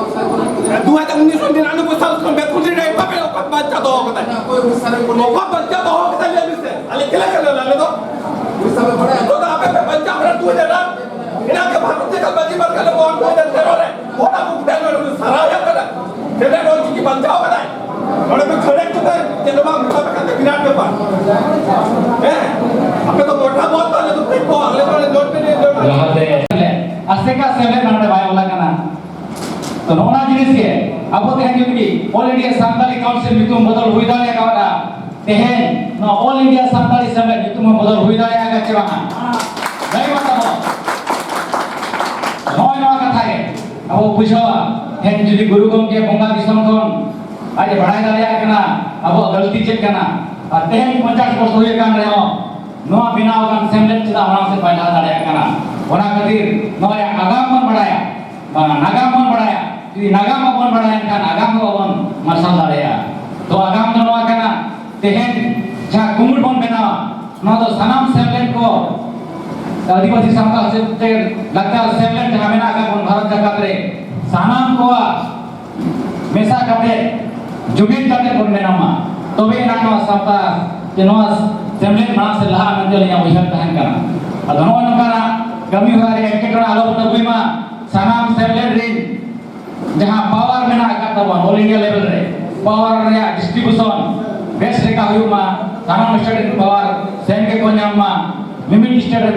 ᱫᱩ ᱦᱟᱡᱟᱨ ᱩᱱᱤᱥ ᱨᱮ ᱱᱤᱨᱟᱱᱚᱵᱵᱳᱭ ᱥᱟᱞ ᱠᱷᱚᱱ ᱵᱮᱛᱠᱩᱸᱫᱽᱨᱤ ᱨᱮ ᱚᱠᱟ ᱯᱮ, ᱚᱠᱟ ᱵᱟᱧᱪᱟᱣ ᱫᱚᱦᱚ ᱠᱟᱫᱟᱭ? ᱚᱠᱟ ᱵᱟᱧᱪᱟᱣ ᱫᱚᱦᱚ ᱠᱟᱫᱟᱭ ᱞᱟᱹᱭ ᱢᱮᱥᱮ? ᱟᱞᱮ ᱪᱮᱫ ᱞᱮᱠᱟ ᱞᱮ ᱟᱞᱮ ᱫᱚ? ᱱᱤᱛᱚᱜ ᱫᱚ ᱟᱯᱮ ᱯᱮ ᱵᱟᱧᱪᱟᱣ ᱠᱟᱱᱟ ᱫᱩ ᱦᱟᱡᱟᱨ ᱟᱴ᱾ ᱤᱱᱟᱹ ᱜᱮ ᱵᱷᱟᱨᱚᱛ ᱡᱟᱠᱟᱛ ᱢᱟᱹᱡᱷᱤ ᱵᱟᱨ ᱠᱟᱞᱮ ᱵᱚᱱ ᱫᱩ ᱦᱟᱡᱟᱨ ᱛᱮᱨᱚ ᱨᱮ᱾ ᱚᱱᱟ ᱢᱩᱠᱛᱟ ᱱᱚᱰᱮ ᱵᱚᱱ ᱥᱟᱨᱟᱣ ᱮᱫ ᱠᱟᱱᱟ᱾ ᱥᱮᱫᱟᱭ ᱚᱞ ᱪᱤᱠᱤ ᱵᱟᱧᱪᱟᱣ ᱠᱟᱫᱟᱭ᱾ ᱱᱚᱰᱮ ᱵᱚᱱ ᱠᱷᱟᱹᱲᱮᱫ ᱠᱚᱛᱮ ᱪᱮᱫ ᱦᱚᱸ ᱵᱟᱝ ᱢᱮᱛᱟ ᱠᱟᱛᱮ ᱵᱤᱨᱟᱴ ᱵᱮᱯᱟᱨ᱾ ᱦᱮᱸ? ᱟᱯᱮ ᱫᱚ ᱢᱚᱴᱟ ᱵᱚᱞ ᱛᱚ ᱟᱞᱮ ᱫᱚ ᱠᱟᱹᱡ ᱠᱚ, ᱟᱞᱮ ᱫᱚ ᱞᱚᱴ ᱯᱮ ᱞᱟᱦᱟᱛᱮ ᱟᱥᱮᱠᱟ ᱥᱮᱢᱞᱮᱫ ᱱᱚᱰᱮ ᱵᱟᱭ ᱚᱞ ᱟᱠᱟᱱᱟ᱾ ᱛᱚ ᱱᱚᱜᱼᱚ ᱱᱟ ᱡᱤᱱᱤᱥ ᱜᱮ ᱟᱵᱚ ᱛᱮᱦᱮᱧ ᱡᱩᱫᱤ All India Santali Council ᱧᱩᱛᱩᱢ ᱵᱚᱫᱚᱞ ᱦᱩᱭ ᱫᱟᱲᱮ ᱠᱟᱣᱫᱟ, ᱛᱮᱦᱮᱧ ᱱᱚᱣᱟ All India Santali Summit ᱧᱩᱛᱩᱢ ᱦᱚᱸ ᱵᱚᱫᱚᱞ ᱦᱩᱭ ᱫᱟᱲᱮᱭᱟᱜᱼᱟ ᱪᱮ ᱵᱟᱝᱟ? ᱞᱟᱹᱭ ᱢᱟ ᱛᱟᱵᱚᱱ᱾ ᱱᱚᱜᱼᱚᱭ ᱱᱚᱣᱟ ᱠᱟᱛᱷᱟ ᱜᱮ ᱟᱵᱚ ᱵᱩᱡᱷᱟᱹᱣᱟ᱾ ᱛᱮᱦᱮᱧ ᱡᱩᱫᱤ ᱜᱩᱨᱩ ᱜᱚᱢᱠᱮ ᱵᱚᱸᱜᱟ ᱫᱤᱥᱚᱢ ᱠᱷᱚᱱ ᱟᱡ ᱮ ᱵᱟᱲᱟᱭ ᱫᱟᱲᱮᱭᱟᱜ ᱠᱟᱱᱟ ᱟᱵᱚᱣᱟᱜ ᱜᱟᱹᱞᱛᱤ ᱪᱮᱫ ᱠᱟᱱᱟ, ᱟᱨ ᱛᱮᱦᱮᱧ ᱯᱚᱧᱪᱟᱥ ᱵᱚᱨᱥᱚ ᱦᱩᱭ ᱟᱠᱟᱱ ᱨᱮᱦᱚᱸ ᱱᱚᱣᱟ ᱵᱮᱱᱟᱣ ᱟᱠᱟᱱ ᱥᱮᱢᱞᱮᱫ ᱪᱮᱫᱟᱜ ᱢᱟᱲᱟᱝ ᱥᱮᱫ ᱵᱟᱭ ᱞᱟᱦᱟ ᱫᱟᱲᱮᱭᱟᱜ ᱠᱟᱱᱟ? ᱚᱱᱟ ᱠᱷᱟᱹᱛᱤᱨ ᱱᱚᱣᱟ ᱨᱮᱭᱟᱜ ᱟᱜᱟᱢ ᱵᱚᱱ ᱵᱟᱲᱟᱭᱟ, ᱵᱟᱝᱟ, ᱱᱟᱜᱟᱢ ᱵᱚᱱ ᱵᱟᱲᱟᱭᱟ᱾ ᱡᱩᱫᱤ ᱱᱟᱜᱟᱢ ᱵᱟᱵᱚᱱ ᱵᱟᱲᱟᱭᱟ, ᱮᱱᱠᱷᱟᱱ ᱟᱜᱟᱢ ᱦᱚᱸ ᱵᱟᱵᱚᱱ ᱢᱟᱨᱥᱟᱞ ᱫᱟᱲᱮᱭᱟᱜᱼᱟ᱾ ᱛᱚ ᱟᱜᱟᱢ ᱫᱚ ᱱᱚᱣᱟ ᱠᱟᱱᱟ, ᱛᱮᱦᱮᱧ ᱡᱟᱦᱟᱸ ᱠᱩᱢᱩᱴ ᱵᱚᱱ ᱵᱮᱱᱟᱣᱟ, ᱱᱚᱣᱟ ᱫᱚ ᱥᱟᱱᱟᱢ ᱥᱮᱢᱞᱮᱫ ᱠᱚ, ᱟᱹᱫᱤᱵᱟᱹᱥᱤ ᱥᱟᱶᱛᱟ ᱥᱮᱢᱞᱮᱫ, ᱞᱟᱠᱪᱟᱨ ᱥᱮᱢᱞᱮᱫ ᱡᱟᱦᱟᱸ ᱢᱮᱱᱟᱜ ᱟᱠᱟᱫ ᱵᱚᱱ ᱵᱷᱟᱨᱚᱛ ᱡᱟᱠᱟᱛ ᱨᱮ, ᱥᱟᱱᱟᱢ ᱠᱚᱣᱟᱜ ᱢᱮᱥᱟ ᱠᱟᱛᱮ, ᱡᱩᱢᱤᱫ ᱠᱟᱛᱮ ᱵᱚᱱ ᱵᱮᱱᱟᱣ ᱢᱟ, ᱛᱚᱵᱮ ᱮᱱᱟᱝ ᱱᱚᱣᱟ ᱥᱟᱶᱛᱟ ᱥᱮ ᱱᱚᱣᱟ ᱥᱮᱢᱞᱮᱫ ᱢᱟᱲᱟᱝ ᱥᱮᱫ ᱞᱟᱦᱟᱜᱼᱟ ᱢᱮᱱᱛᱮ ᱟᱹᱞᱤᱧᱟᱜ ᱩᱭᱦᱟᱹᱨ ᱛᱟᱦᱮᱱ ᱠᱟᱱᱟ᱾ ᱟᱫᱚ ᱱᱚᱜᱼᱚᱭ ᱱᱚᱝᱠᱟᱱᱟᱜ ᱠᱟᱹᱢᱤ ᱦᱚᱨᱟ ᱨᱮ ᱮᱴᱠᱮᱴᱚᱬᱮ ᱟᱞᱚ ᱵᱚᱱ ᱟᱹᱜᱩᱭ ᱢᱟ᱾ ᱥᱟᱱᱟᱢ ᱥᱮᱢᱞᱮᱫ ᱨᱮᱱ ᱡᱟᱦᱟᱸ ᱯᱟᱣᱟᱨ ᱢᱮᱱᱟᱜ ᱟᱠᱟᱫ ᱛᱟᱵᱚᱱ all India level ᱨᱮ, ᱯᱟᱣᱟᱨ ᱨᱮᱭᱟᱜ distribution ᱵᱮᱥ ᱞᱮᱠᱟ ᱦᱩᱭᱩᱜ ᱢᱟ, ᱥᱟᱱᱟᱢ ᱥᱴᱮᱴ ᱨᱮᱱ ᱯᱟᱣᱟᱨ ᱥᱮᱢ ᱜᱮᱠᱚ ᱧᱟᱢ ᱢᱟ, ᱢᱤᱢᱤᱫ ᱥᱴᱮᱴ ᱨᱮ